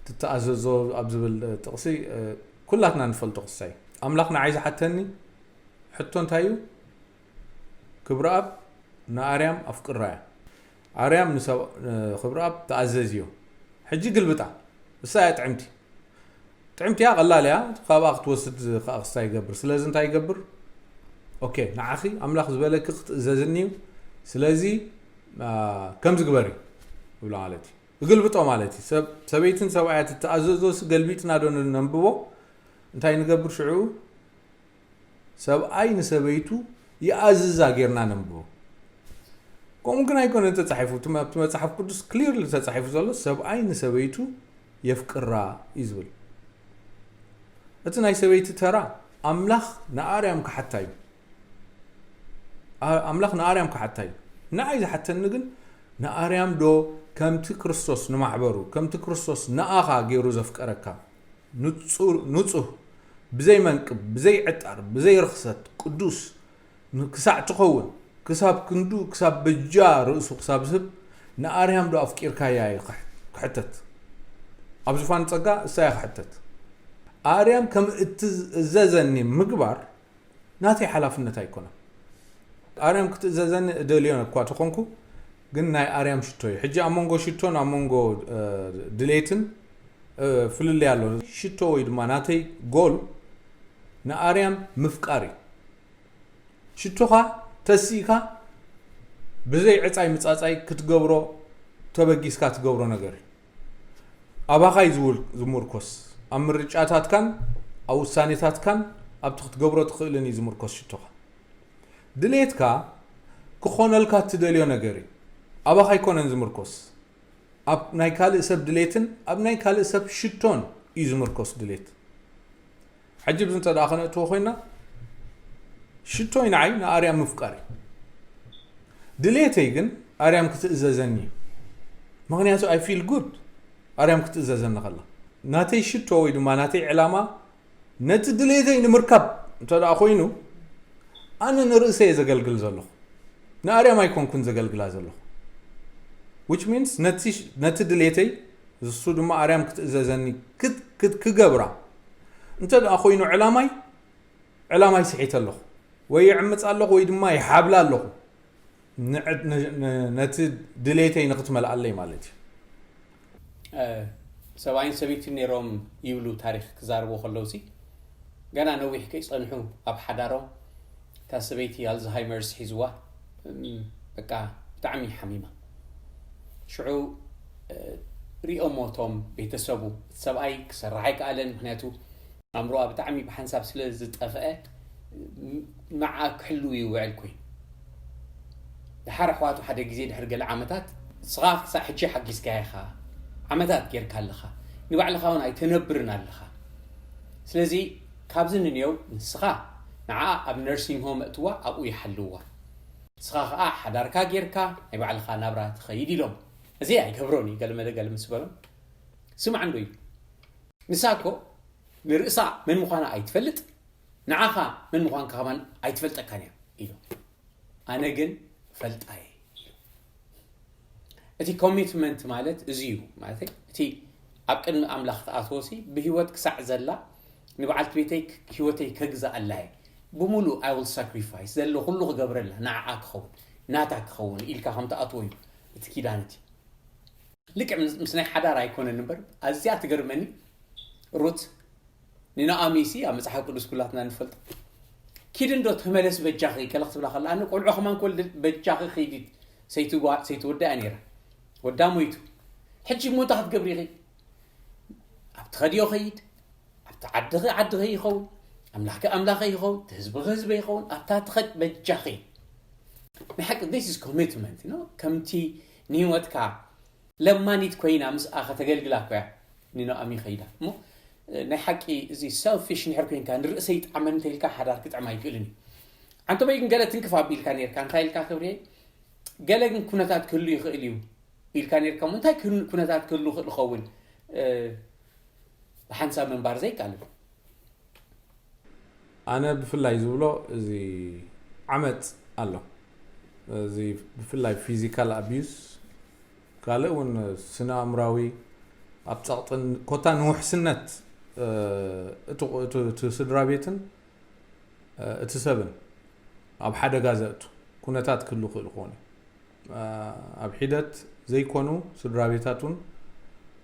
ትተኣዘዞ ኣብ ዝብል ጥቕሲ ኩላትና ንፈልጦ ክሳይ ኣምላኽ ንዓይ ዝሓተኒ ሕቶ እንታይ እዩ? ክብረኣብ ንኣርያም ኣፍቅራ እያ። ኣርያም ንሰብ- ንክብረኣብ ተኣዘዝዮ። ሕጂ ግልብጣ እሳ እያ ጥዕምቲ። ጥዕምቲ እያ፣ ቀላል እያ። ካብኣ ክትወስድ ከዓ ክስታ ይገብር። ስለዚ እንታይ ይገብር? ኦኬ ንዓኺ ኣምላኽ ዝበለኪ ክትእዘዝኒ እዩ። ስለዚ ከምዚ ግበሪ ይብሎ ማለት እዩ። እግልብጦ ማለት እዩ። ሰብ- ሰበይትን ሰብኣያ ትተኣዘዞ ሲ ገልቢጥና ዶ ነንብቦ? እንታይ ንገብር ሽዑ? ሰብኣይ ንሰበይቱ ይኣዝዛ ጌርና ነንብቦ። ከምኡ ግን ኣይኮነን ተጻሒፉ። እቲ መ- ኣብቲ መጽሓፍ ቅዱስ ክሊርሊ ተጻሒፉ ዘሎ ሰብኣይ ንሰበይቱ የፍቅራ እዩ ዝብል። እቲ ናይ ሰበይቲ ተራ ኣምላኽ ንኣርያም ክሓታ እዩ። ኣ- ኣምላኽ ንኣርያም ክሓታ እዩ። ንዓይ ዝሓተኒ ግን ንኣርያም ዶ ከምቲ ክርስቶስ ንማሕበሩ ከምቲ ክርስቶስ ንኣኻ ገይሩ ዘፍቀረካ ንጹር- ንጹህ ብዘይ መንቅብ ብዘይ ዕጣር ብዘይ ርኽሰት ቅዱስ ን- ክሳዕ ትኸውን ክሳብ ክንዱ ክሳብ በጃ ርእሱ ክሳብ ዝህብ ንኣርያም ዶ ኣፍቂርካያ እዩ ክሕ- ክሕተት። ኣብ ዝፋን ጸጋ እሳ እያ ክሕተት። ኣርያም ከም እትእዘዘኒ ምግባር ናተይ ሓላፍነት ኣይኮነን። ኣርያም ክትእዘዘኒ እደልዮ እኳ ተኾንኩ ግን ናይ ኣርያም ሽቶ እዩ። ሕጂ ኣብ መንጎ ሽቶን ኣብ መንጎ ድሌትን ፍልልይ ኣሎ። ሽቶ ወይ ድማ ናተይ ጎል ንኣርያም ምፍቃር እዩ። ሽቶኻ ተሲእካ ብዘይ ዕጻይ ምጻጻይ ክትገብሮ ተበጊስካ ትገብሮ ነገር እዩ። ኣባኻ እዩ ዝውል- ዝምርኮስ። ኣብ ምርጫታትካን ኣብ ውሳኔታትካን ኣብቲ ክትገብሮ ትኽእልን እዩ ዝምርኮስ ሽቶኻ። ድሌትካ ክኾነልካ እትደልዮ ነገር እዩ። ኣባኻ ኣይኮነን ዝምርኮስ፣ ኣብ ናይ ካልእ ሰብ ድሌትን ኣብ ናይ ካልእ ሰብ ሽቶን እዩ ዝምርኮስ ድሌት። ሕጂ ብዚ እንተ ደኣ ከነእትዎ ኮይና፣ ሽቶይ ንዓይ ንኣርያም ምፍቃር እዩ። ድሌተይ ግን ኣርያም ክትእዘዘኒ እዩ። ምኽንያቱ I feel good ኣርያም ክትእዘዘኒ ከላ። ናተይ ሽቶ ወይ ድማ ናተይ ዕላማ ነቲ ድሌተይ ንምርካብ እንተ ደኣ ኮይኑ፣ ኣነ ንርእሰይ እየ ዘገልግል ዘለኹ። ንኣርያም ኣይኮንኩን ዘገልግላ ዘለኹ። Which means ነቲ ድሌተይ፣ እሱ ድማ ኣርያም ክትእዘዘኒ ክገብራ እንተ ደኣ ኮይኑ ዕላማይ፣ ዕላማይ ስሒተ ኣለኹ። ወይ ይዕምፅ ኣለኹ ወይ ድማ ይሓብላ ኣለኹ። ነቲ ድሌተይ ንክትመልኣለይ ማለት እዩ። ሰብኣይን ሰበይትን ነይሮም ይብሉ ታሪክ ክዛርቡ ከለውሲ፣ ገና ነዊሕ ከይፀንሑ ኣብ ሓዳሮም እታ ሰበይቲ ኣልዝሃይመርስ ሒዝዋ፣ በቃ ብጣዕሚ ሓሚማ። ሽዑ ሪኦም ሞቶም ቤተሰቡ፣ እቲ ሰብኣይ ክሰርሕ ኣይከኣለን፣ ምክንያቱ ኣእምሮኣ ብጣዕሚ ብሓንሳብ ስለ ዝጠፍአ ንዓ ክሕልው ይውዕል ኮይኑ። ድሓር ኣሕዋቱ ሓደ ግዜ ድሕሪ ገለ ዓመታት፣ ንስኻ ክሳዕ ሕጂ ሓጊዝካያ ኢኻ፣ ዓመታት ጌርካ ኣለኻ፣ ንባዕልኻ እውን ኣይተነብርን ኣለኻ። ስለዚ ካብዚ ንንየው ንስኻ ንዓ ኣብ ነርሲንግ ሆም እእትዋ፣ ኣብኡ ይሓልውዋ። ንስኻ ኸዓ ሓዳርካ ጌርካ ናይ ባዕልኻ ናብራ ትኸይድ ኢሎም። እዚ ኣይገብሮን እዩ፣ ገለ መለ ገለ ምስ በሎም፣ ስማዕ እንዶ እዩ። ንሳ እኮ ንርእሳ መን ምዃና ኣይትፈልጥ፣ ንዓኻ መን ምዃንካ ከማን ኣይትፈልጠካን እያ ኢሉ። ኣነ ግን ፈልጣ እየ ኢሉ። እቲ ኮሚትመንት ማለት እዚ እዩ። ማለት እቲ ኣብ ቅድሚ ኣምላኽ ትኣትዎ ሲ ብህይወት ክሳዕ ዘላ ንበዓልቲ ቤተይ ህይወተይ ከግዛኣላ እየ። ብሙሉእ I will sacrifice ዘሎ ኩሉ ክገብረላ ንዓኣ ክኸውን ናታ ክኸውን ኢልካ ከም ትኣትዎ እዩ እቲ ኪዳን እቲ። ልክዕ ምስ ናይ ሓዳር ኣይኮነን እምበር ኣዝያ ትገርመኒ ሩት ንናኦሚ ሲ ኣብ መጽሓፍ ቅዱስ ኩላትና ንፈልጦ ኪድ እንዶ ተመለስ በጃኺ ከለ ክትብላ ከላ ኣነ ቆልዑ ከማን ክወልድ በጃኺ ኺዲ ሰይትወዳ እያ ነይራ። ወዳ ሞይቱ ሕጂ እሞ እንታይ ክትገብሪ ኢኺ? ኣብቲ ኸድዮ ኸይድ ኣብቲ ዓድኺ ዓድኺ ይኸውን ኣምላኽኪ ኣምላኸ ይኸውን እቲ ህዝብኺ ህዝበ ይኸውን ኣብታ ትኸድ በጃኺ። ንሓቂ this is commitment ከምቲ ንህይወትካ ለማኒት ኮይና ምስኣ ከተገልግላ ኮያ ንናኦሚ ከይዳ እሞ ናይ ሓቂ እዚ ሰልፊሽ እንድሕር ኮይንካ ንርእሰይ ይጥዓመኒ እንተኢልካ ሓዳር ክጥዕም ኣይክእልን እዩ። ኣንተ በይ ግን ገለ ትንክፍ ኣቢልካ ነርካ እንታይ ኢልካ ክብርየ ገለ ግን ኩነታት ክህሉ ይኽእል እዩ ኢልካ ነርካ እሞ እንታይ ኩነታት ክህሉ ይኽእል ይኸውን? ብሓንሳብ ምንባር ዘይከኣል እዩ። ኣነ ብፍላይ ዝብሎ እዚ ዓመፅ ኣሎ። እዚ ብፍላይ ፊዚካል ኣቢዩስ ካልእ እውን ስነ ኣእምራዊ ኣብ ፀቕጥን ኮታ ንውሕስነት እቲ ስድራ ቤትን እቲ ሰብን ኣብ ሓደጋ ዘእቱ ኩነታት ክህሉ ክእል ክኾን እዩ። ኣብ ሒደት ዘይኮኑ ስድራ ቤታት እውን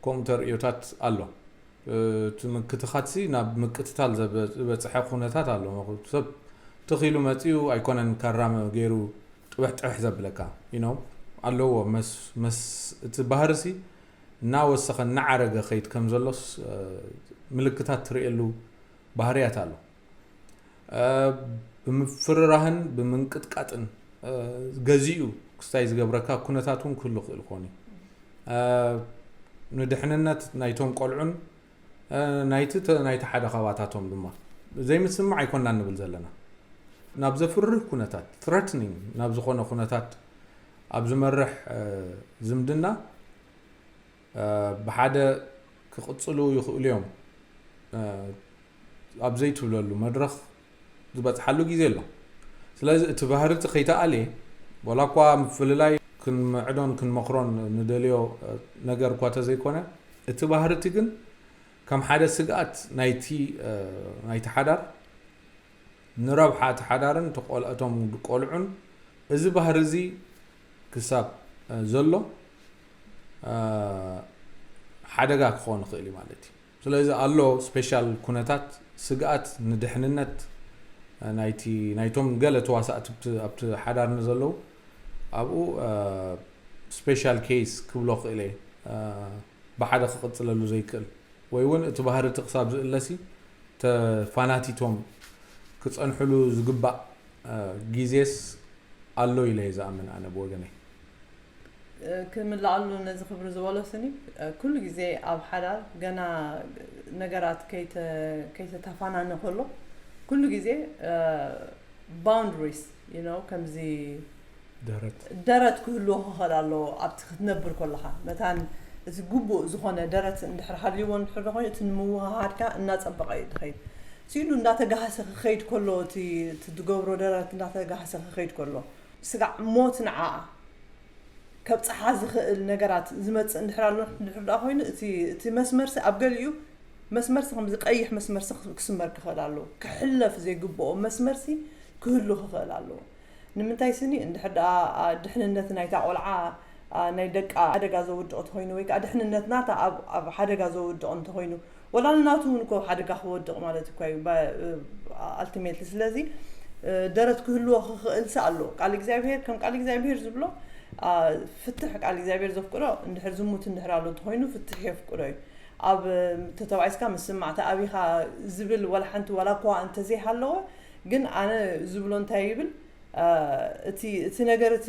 ከምኡ ተርእዮታት ኣሎ። እቲ ምክትኻትሲ ናብ ምቅትታል ዝበፅሐ ኩነታት ኣሎ። ሰብ ትኺሉ መፂኡ ኣይኮነን ካራ ገይሩ ጥብሕ ጥብሕ ዘብለካ you know ኣለዎ መስ መስ እቲ ባህርሲ እናወሰኸ እናዓረገ ኸይድ ከም ዘሎስ ምልክታት ትርእየሉ ባህርያት ኣሎ። ብምፍርራህን ብምንቅጥቃጥን ገዚኡ ክስታይ ዝገብረካ ኩነታት እውን ክህሉ ክእል ክኾን እዩ። ንድሕንነት ናይቶም ቆልዑን ናይቲ ናይቲ ሓደ ከባታቶም ድማ ዘይምስምማዕ ኣይኮናን ንብል ዘለና። ናብ ዘፍርህ ኩነታት threatening ናብ ዝኾነ ኩነታት ኣብ ዝመርሕ ዝምድና ብሓደ ክቕፅሉ ይኽእሉ እዮም ኣብ ዘይትብለሉ መድረኽ ዝበፅሓሉ ግዜ ኣሎ። ስለዚ እቲ ባህሪ እቲ ከይተኣልየ ዋላ እኳ ምፍልላይ ክንምዕዶን ክንመኽሮን ንደልዮ ነገር እኳ ተዘይኮነ እቲ ባህሪ እቲ ግን ከም ሓደ ስግኣት ናይቲ ናይቲ ሓዳር ንረብሓ እቲ ሓዳርን ተቆልእቶም ቆልዑን እዚ ባህሪ እዚ ክሳብ ዘሎ ሓደጋ ክኾን ይኽእል እዩ ማለት እዩ። ስለዚ ኣሎ ስፔሻል ኩነታት ስግኣት ንድሕንነት ናይቲ ናይቶም ገለ ተዋሳእቲ ኣብቲ ሓዳር ንዘለዉ ኣብኡ ስፔሻል ኬስ ክብሎ ክእል እየ ብሓደ ክቕፅለሉ ዘይክእል ወይ እውን እቲ ባህሪ እቲ ክሳብ ዝእለሲ ተፋናቲቶም ክፀንሕሉ ዝግባእ ግዜስ ኣሎ ኢለ እየ ዝኣምን ኣነ ብወገነይ። ክምልኣሉ ነዚ ክብሪ ዝበሎ ስኒ፣ ኩሉ ግዜ ኣብ ሓዳር ገና ነገራት ከይተ- ከይተተፋናነ ከሎ ኩሉ ግዜ boundaries you know ከምዚ ደረት ደረት ክህልዎ ክኽእል ኣለዎ። ኣብቲ ክትነብር ከለኻ መታን እቲ ግቡእ ዝኾነ ደረት እንድሕር ሃልይዎ እንድሕር ኮይኑ እቲ ንምውሃሃድካ እናፀበቐ እዩ ዝኸይድ። ስኢሉ እንዳተጋህሰ ክኸይድ ከሎ እቲ እቲ ትገብሮ ደረት እንዳተጋህሰ ክኸይድ ከሎ ስጋዕ ሞት ንዓኣ ከብፅሓ ዝኽእል ነገራት ዝመፅእ እንድሕር ኣሎ እንድሕር ደኣ ኮይኑ እቲ እቲ መስመርሲ ኣብ ገሊኡ መስመርሲ ከምዚ ቀይሕ መስመርሲ ክስመር ክኽእል ኣለዎ። ክሕለፍ ዘይግብኦ መስመርሲ ክህሉ ክኽእል ኣለዎ። ንምንታይ ስኒ እንድሕር ደኣ ድሕንነት ናይታ ቆልዓ ናይ ደቃ ሓደጋ ዘውድቕ እንተኮይኑ ወይ ከዓ ድሕንነት ናታ ኣብ ሓደጋ ዘውድቕ እንተኮይኑ ወላ ንናቱ እውን እኮ ሓደጋ ክወድቕ ማለት እኳ እዩ ultimately። ስለዚ ደረት ክህልዎ ክኽእልሲ ኣሎ። ቃል እግዚኣብሄር ከም ቃል እግዚኣብሄር ዝብሎ ፍትሕ ቃል እግዚኣብሄር ዘፍቅዶ እንድሕር ዝሙት እንድሕር ኣሎ እንተኮይኑ ፍትሕ የፍቅዶ እዩ። ኣብ ተተባኢስካ ምስማዕ ተኣቢኻ ዝብል ዋላ ሓንቲ ዋላ እኳ እንተዘይሃለወ ግን ኣነ ዝብሎ እንታይ ይብል እቲ እቲ ነገር እቲ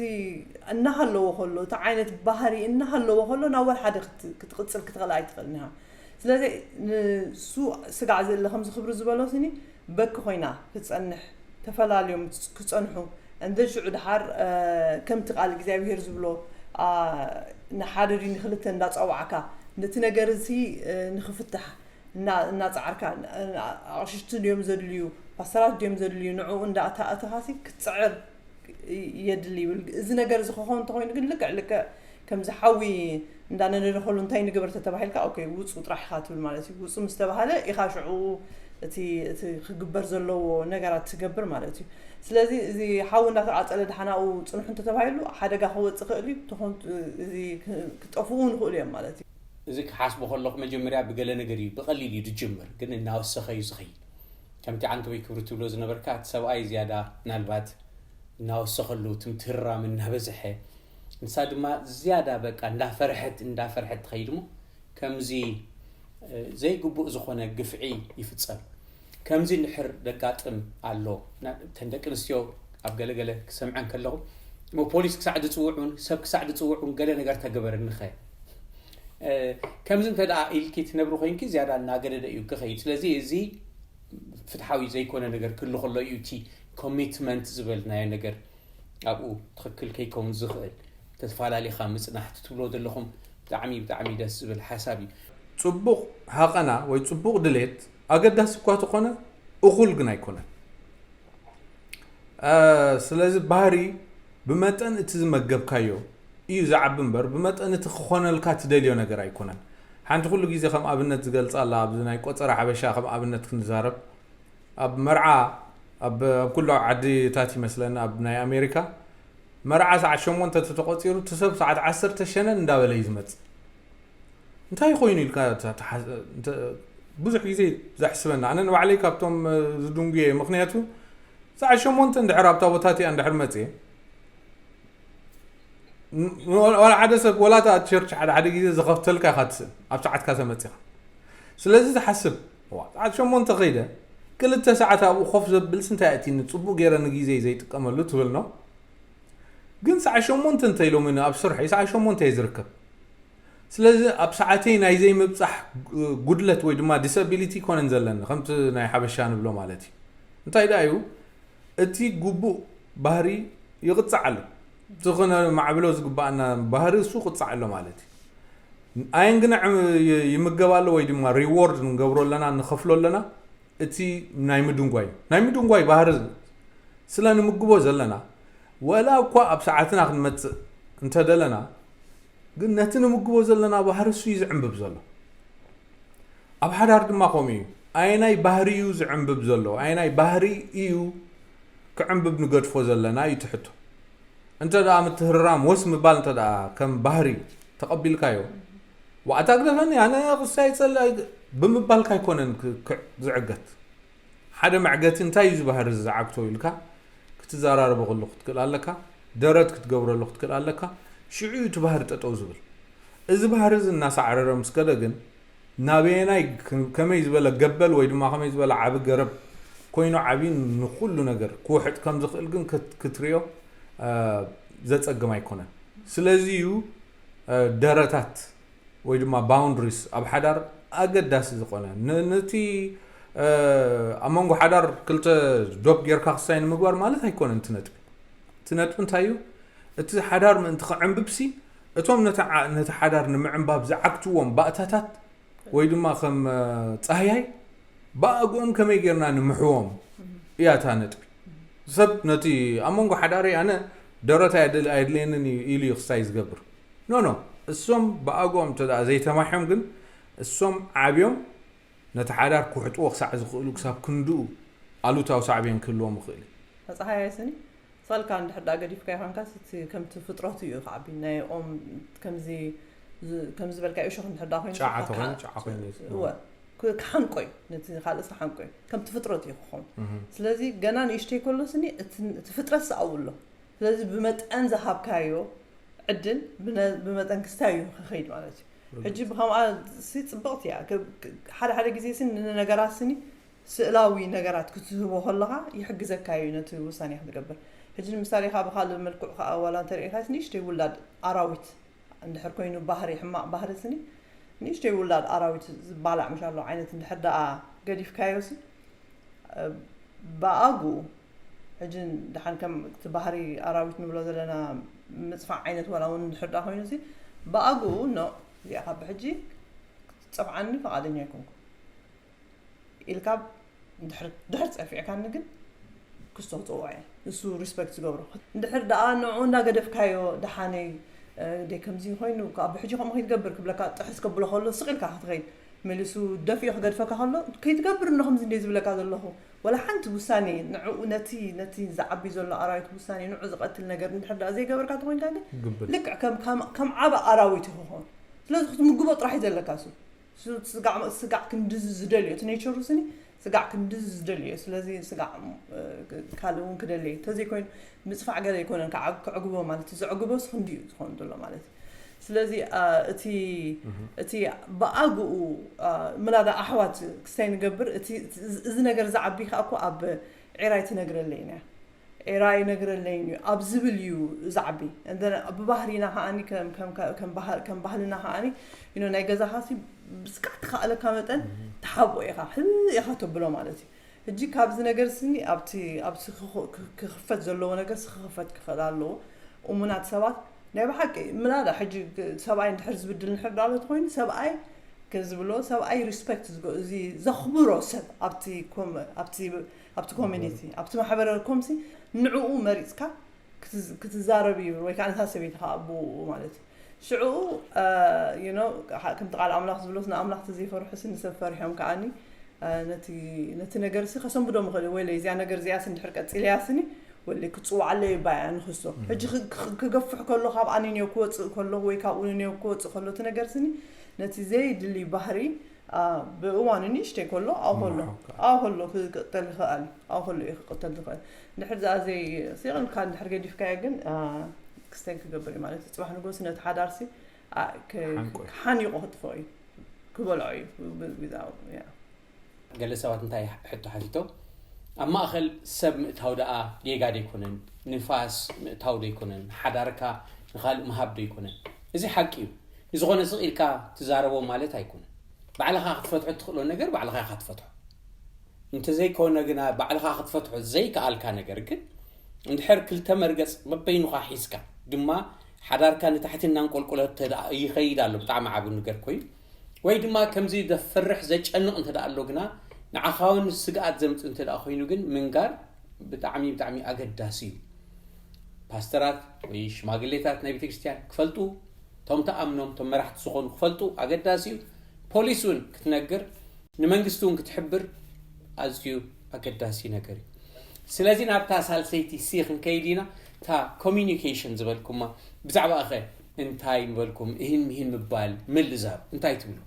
እናሃለዎ ከሎ እቲ ዓይነት ባህሪ እናሃለዎ ከሎ ናብ ወላ ሓደ ክትቕፅል ክትኽእል ኣይትኽእልን ኢኻ። ስለዚ ንሱ ስጋዕ ዘለ ከምዚ ክብሪ ዝበሎ ስኒ በኪ ኮይና ክትፀንሕ ተፈላልዮም ክፀንሑ እንደ ሽዑ ድሓር ከምቲ ቃል እግዚኣብሄር ዝብሎ ንሓደ ድዩ ንክልተ እንዳፀዋዕካ ነቲ ነገር እዚ ንክፍታሕ እናፃዓርካ ኣቕሽሽቲ ድዮም ዘድልዩ ፓስተራት ድዮም ዘድልዩ ንዕኡ እንዳኣተኻሲ ክትፅዕር የድሊ ይብል። እዚ ነገር እዚ ክኸውን እንተኮይኑ ግን ልክዕ ልክዕ ከምዚ ሓዊ እንዳነደደ ከሉ እንታይ ንግበር ተተባሂልካ ኦኬ ውፁ ጥራሕ ኢኻ ትብል ማለት እዩ። ውፁ ምስ ተባሃለ ኢኻ ሽዑ እቲ እቲ ክግበር ዘለዎ ነገራት ትገብር ማለት እዩ። ስለዚ እዚ ሓዊ እንዳተቃፀለ ድሓናኡ ፅንሑ እንተተባሂሉ ሓደጋ ክወፅእ ክእል እዩ። ተኾን እዚ ክጠፍኡ ንኽእሉ እዮም ማለት እዩ። እዚ ክሓስቦ ከለኹ መጀመርያ ብገለ ነገር እዩ ብቐሊል እዩ ዝጅምር፣ ግን እናወሰኸ እዩ ዝኸይድ። ከምቲ ዓንተወይ ክብሪ ትብሎ ዝነበርካ እቲ ሰብኣይ ዝያዳ ምናልባት እናወሰኸሉ እቲ ምትህርራም እናበዝሐ ንሳ ድማ ዝያዳ በቃ እንዳፈርሐት እንዳፈርሐት ትኸይድ እሞ ከምዚ ዘይግቡእ ዝኾነ ግፍዒ ይፍፀም። ከምዚ እንድሕር ደጋጥም ኣሎ እተን ደቂ ኣንስትዮ ኣብ ገለገለ ክሰምዐን ከለኹ እሞ ፖሊስ ክሳዕ ዝፅውዑን ሰብ ክሳዕ ዝፅውዑን ገለ ነገር ተገበርኒ ኸ ከምዚ እንተ ደኣ ኢልኪ ትነብሪ ኮይንኪ ዝያዳ እናገደደ እዩ ክኸይድ። ስለዚ እዚ ፍትሓዊ ዘይኮነ ነገር ክህሉ ከሎ እዩ እቲ ኮሚትመንት ዝበልናዮ ነገር ኣብኡ ትኽክል ከይከውን ዝኽእል። ተተፈላለኻ ምፅናሕ ትብሎ ዘለኹም ብጣዕሚ ብጣዕሚ ደስ ዝብል ሓሳብ እዩ። ፅቡቕ ሃቐና ወይ ፅቡቕ ድሌት ኣገዳሲ እኳ ተኾነ እኹል ግን ኣይኮነን። ስለዚ ባህሪ ብመጠን እቲ ዝመገብካዮ እዩ ዝዓቢ እምበር ብመጠን እቲ ክኾነልካ ትደልዮ ነገር ኣይኮነን። ሓንቲ ኩሉ ግዜ ከም ኣብነት ዝገልፃ ኣላ ኣብዚ ናይ ቆፀራ ሓበሻ ከም ኣብነት ክንዛረብ ኣብ መርዓ ኣብ ኣብ ኩሉ ዓድታት ይመስለኒ ኣብ ናይ ኣሜሪካ መርዓ ሰዓት ሸሞንተ ተተቆፂሩ እቲ ሰብ ሰዓት ዓሰርተ ሸነን እንዳበለ እዩ ዝመፅእ። እንታይ ኮይኑ ኢልካ ብዙሕ ግዜ ዘሕስበና ኣነ ንባዕለይ ካብቶም ዝድንጉየ ምክንያቱ ሰዓት ሸሞንተ እንድሕር ኣብታ ቦታቲኣ እንድሕር መፅየ ወላ ሓደ ሰብ ወላ ታ ቸርች ሓደ ሓደ ግዜ ዝኸፍተልካ ኢኻ ትስእን ኣብ ሰዓትካ ተመፂኻ። ስለዚ ዝሓስብ ሰዓት ሸሞንተ ከይደ ክልተ ሰዓት ኣብኡ ኮፍ ዘብልስ እንታይ ኣእቲኒ ፅቡቅ ገይረ ንግዜይ ዘይጥቀመሉ ትብል ነው። ግን ሰዓት ሸሞንተ እንተኢሎምኒ ኣብ ስርሐይ ሰዓት ሸሞንተ እየ ዝርከብ። ስለዚ ኣብ ሰዓተይ ናይ ዘይምብፃሕ ጉድለት ወይ ድማ ዲስኣቢሊቲ ኣይኮነን ዘለኒ ከምቲ ናይ ሓበሻ ንብሎ ማለት እዩ። እንታይ ደኣ እዩ እቲ ግቡእ ባህሪ ይቕፃዕ ኣሎ። እቲ ክነማዕብሎ ዝግባኣና ባህሪ እሱ ይቕፃዕ ኣሎ ማለት እዩ። ኣየንግናዕ ይምገብ ኣሎ ወይ ድማ ሪዎርድ ንገብሮ ኣለና ንኸፍሎ ኣለና እቲ ናይ ምድንጓይ ናይ ምድንጓይ ባህሪ ስለ ንምግቦ ዘለና ወላ እኳ ኣብ ሰዓትና ክንመፅእ እንተደለና ግን ነቲ ንምግቦ ዘለና ባህሪ እሱ እዩ ዝዕንብብ ዘሎ። ኣብ ሓዳር ድማ ከምኡ እዩ። ኣየናይ ባህሪ እዩ ዝዕንብብ ዘሎ ኣየናይ ባህሪ እዩ ክዕንብብ ንገድፎ ዘለና እዩ ትሕቶ። እንተ ደኣ ምትህርራም ወስ ምባል እንተ ደኣ ከም ባህሪ ተቐቢልካዮ ዋእታ ግደፈኒ ኣነ ክሳይ ጸላኢ ብምባልካ ኣይኮነን ዝዕገት። ሓደ መዕገቲ እንታይ እዩ ዝበሃር እዚ ዝዓግቶ ኢልካ ክትዘራረበሉ ክትክእል ኣለካ። ደረት ክትገብረሉ ክትክእል ኣለካ። ሽዑ እዩ እቲ ባህሪ ጠጠው ዝብል። እዚ ባህሪ እዚ እናሳዕረረ ምስ ከደ ግን ናበየናይ ከመይ ዝበለ ገበል ወይ ድማ ከመይ ዝበለ ዓቢ ገረብ ኮይኑ ዓብዩ ንኩሉ ነገር ክውሕጥ ከም ዝኽእል ግን ክትሪኦ ዘጸግም ኣይኮነን። ስለዚ እዩ ደረታት ወይ ድማ boundaries ኣብ ሓዳር ኣገዳሲ ዝኾነ፣ ነቲ ኣብ መንጎ ሓዳር ክልተ ዶብ ጌርካ ክስታይ ንምግባር ማለት ኣይኮነን። እቲ ነጥቢ እቲ ነጥቢ እንታይ እዩ? እቲ ሓዳር ምእንቲ ክዕንብብሲ እቶም ነቲ ሓዳር ንምዕንባብ ዝዓግትዎም ባእታታት ወይ ድማ ከም ፃህያይ ብኣግኦም ከመይ ጌርና ንምሕዎም እያ እታ ነጥቢ። ሰብ ነቲ ኣብ መንጎ ሓዳረይ ኣነ ደረታይ ኣየድልየንን እዩ ኢሉ እዩ ክስታይ ዝገብር። ኖ ኖ፣ እሶም ብኣግኦም እንተ ዘይተማሕዮም ግን እሶም ዓብዮም ነቲ ሓዳር ክውሕጥዎ ክሳዕ ዝኽእሉ ክሳብ ክንድኡ ኣሉታዊ ሳዕቤን ክህልዎም ይኽእል እዩ። ተፀሃያይ ስኒ ሰልካ እንድሕር ዳ ገዲፍካ ይኾንካ እቲ ከምቲ ፍጥረቱ እዩ ክዓቢ ናይ ኦም ከምዚ ከምዚ በልካ እሾኽ እንድሕር ዳ ኮይኑ ጫዓ ተኾይኑ ጫዓ ኮይኑ እወ ክሓንቆ እዩ ነቲ ካልእስ ክሓንቆ እዩ ከምቲ ፍጥረት እዩ ክኾን። ስለዚ ገና ንእሽተይ ከሎ ስኒ እቲ ፍጥረት ሰኣው ኣሎ። ስለዚ ብመጠን ዝሃብካዮ ዕድል ብመጠን ክስታይ እዩ ክኸይድ ማለት እዩ። ሕጂ ብከምኣ ሲ ፅብቕቲ እያ። ሓደ ሓደ ግዜ ስኒ ንነገራት ስኒ ስእላዊ ነገራት ክትህቦ ከለኻ ይሕግዘካ እዩ ነቲ ውሳኔ ክትገብር። ሕጂ ንምሳሌ ካብ ካልእ መልክዑ ከዓ ዋላ እንተሪኢኻስ ንእሽተይ ውላድ ኣራዊት እንድሕር ኮይኑ ባህሪ ሕማቕ ባህሪ ስኒ ንእሽተይ ውላድ ኣራዊት ዝባላዕ ምሻሎ ዓይነት እንድሕር ደኣ ገዲፍካዮ ሲ ብኣግኡ ሕጂ ደሓን ከም እቲ ባህሪ ኣራዊት ንብሎ ዘለና ምፅፋዕ ዓይነት ዋላ እውን እንድሕር ደኣ ኮይኑ ሲ ብኣግኡ ኖ እዚኣ ካብ ብሕጂ ክትፀፍዓኒ ፈቓደኛ ኣይኮንኩ ኢልካ ድሕር ፀፊዕካኒ ግን ክስቶ ክፅውዖ እየ። ንሱ ሪስፐክት ዝገብሮ እንድሕር ደኣ ንዑ እንዳገደፍካዮ ደሓነይ ደይ ከምዚ ኮይኑ ካብ ብሕጂ ከምኡ ከይትገብር ክብለካ ጥሕስ ከብሎ ከሎ ስቕ ኢልካ ክትኸይድ መሊሱ ደፊኡ ክገድፈካ ከሎ ከይትገብር እንዶ ከምዚ እንደ ዝብለካ ዘለኹ ወላ ሓንቲ ውሳኔ ንዕኡ ነቲ ነቲ ዝዓቢ ዘሎ ኣራዊት ውሳኔ ንዑ ዝቐትል ነገር እንድሕር ደኣ ዘይገበርካ ተኮይንካ ግን ግብል ልክዕ ከም ከም ከም ዓቢ ኣራዊት እዩ ክኾን። ስለዚ ክትምግቦ ጥራሕ እዩ ዘለካ እሱ። እሱ ስጋዕ ስጋዕ ክንድዚ ዝደልዮ እቲ ኔቸሩ ስኒ ስጋዕ ክንድዚ ዝደልዮ ስለዚ ስጋዕ ካልእ እውን ክደልየ እንተዘይኮይኑ ምፅፋዕ ገለ ኣይኮነን ክዕግቦ ማለት እዩ። ዘዕግቦስ ክንዲ እዩ ዝኸውን ዘሎ ማለት እዩ። ስለዚ እቲ እቲ ብኣግኡ ምላዳ ኣሕዋት ክስታይ ንገብር እቲ እዚ ነገር ዝዓቢ ከዓ እኮ ኣብ ዒራይ ትነግረለይ ኢና ኤራ ይነግረለይን እዩ ኣብ ዝብል እዩ ዝዓቢ። ብባህሪና ከዓኒ ከም ባህልና ከዓኒ ናይ ገዛኻ ሲ ብስካዕ ትኸኣለካ መጠን ትሓብኦ ኢኻ ህብ ኢኻ ተብሎ ማለት እዩ። ሕጂ ካብዚ ነገር ስኒ ኣብቲ ኣብቲ ክኽፈት ዘለዎ ነገር ሲ ክኽፈት ክኽእል ኣለዎ። እሙናት ሰባት ናይ ብሓቂ ምላዳ ሕጂ ሰብኣይ እንድሕር ዝብድል ንሕር ዳሎ ተኮይኑ ሰብኣይ ዝብሎ ሰብኣይ ሪስፐክት እዚ ዘኽብሮ ሰብ ኣብቲ ኮሚኒቲ ኣብቲ ማሕበረ ኮምሲ ንዕኡ መሪፅካ ክትዛረብ ይብል ወይ ከዓ ነታ ሰበይቲ ከዓ ብኡ ማለት እዩ። ሽዑ ከምቲ ቃል ኣምላኽ ዝብሎስ ንኣምላኽ ተዘይፈርሑ ሲ ንሰብ ፈሪሖም ከዓኒ ነቲ ነገር ሲ ከሰንብዶ ምኽእል ወይ እዚኣ ነገር እዚኣ ሲ እንድሕር ቀፂለያ ስኒ ወለ ክፅዋዓለይ ባያ ንክስቶ ሕጂ ክገፍሕ ከሎ ካብ ኣንንዮ ክወፅእ ከሎ ወይ ካብኡ ንንዮ ክወፅእ ከሎ እቲ ነገር ስኒ ነቲ ዘይድሊ ባህሪ ብእዋኑ ንእሽተይ ከሎ ኣው ከሎ ኣው ከሎ ክቅጠል ይኽእል ኣው ከሎ እዩ ክቅጠል ዝኽእል። እንድሕር ዝኣ ዘይ ሲቕልካ እንድሕር ገዲፍካዮ ግን ክስተን ክገብር እዩ ማለት እዩ። ፅባሕ ንጎስ ነቲ ሓዳርሲ ሓኒቆ ክጥፍኦ እዩ ክበልዖ እዩ። ገለ ሰባት እንታይ ሕቶ ሓቲቶም ኣብ ማእኸል ሰብ ምእታው ደኣ ጌጋ ደይኮነን ንፋስ ምእታው ደይኮነን ሓዳርካ ንኻልእ ምሃብ ደይኮነን። እዚ ሓቂ እዩ። ንዝኾነ ስቕ ኢልካ ትዛረቦ ማለት ኣይኮነን። ባዕልኻ ክትፈትሖ እትኽእሎ ነገር ባዕልኻ ኢኻ ትፈትሖ። እንተዘይኮነ ግና ባዕልኻ ክትፈትሖ ዘይከኣልካ ነገር ግን እንድሕር ክልተ መርገፅ በበይኑኻ ሒዝካ ድማ ሓዳርካ ንታሕቲ እናንቆልቆለ ይኸይድ ኣሎ ብጣዕሚ ዓብ ነገር ኮይኑ ወይ ድማ ከምዚ ዘፍርሕ ዘጨንቕ እንተ ኣሎ ግና ንዓኻ እውን ስግኣት ዘምፅእ እንተ ኮይኑ ግን ምንጋር ብጣዕሚ ብጣዕሚ ኣገዳሲ እዩ። ፓስተራት ወይ ሽማግሌታት ናይ ቤተክርስትያን ክፈልጡ እቶም ተኣምኖም እቶም መራሕቲ ዝኾኑ ክፈልጡ ኣገዳሲ እዩ። ፖሊስ እውን ክትነግር ንመንግስቲ እውን ክትሕብር ኣዝዩ ኣገዳሲ ነገር እዩ። ስለዚ ናብታ ሳልሰይቲ ሲ ክንከይድ ኢና። እታ ኮሚኒኬሽን ዝበልኩማ ብዛዕባ ኸ እንታይ ምበልኩም እህን ምሂን ምባል ምልዛብ እንታይ ትብሉ?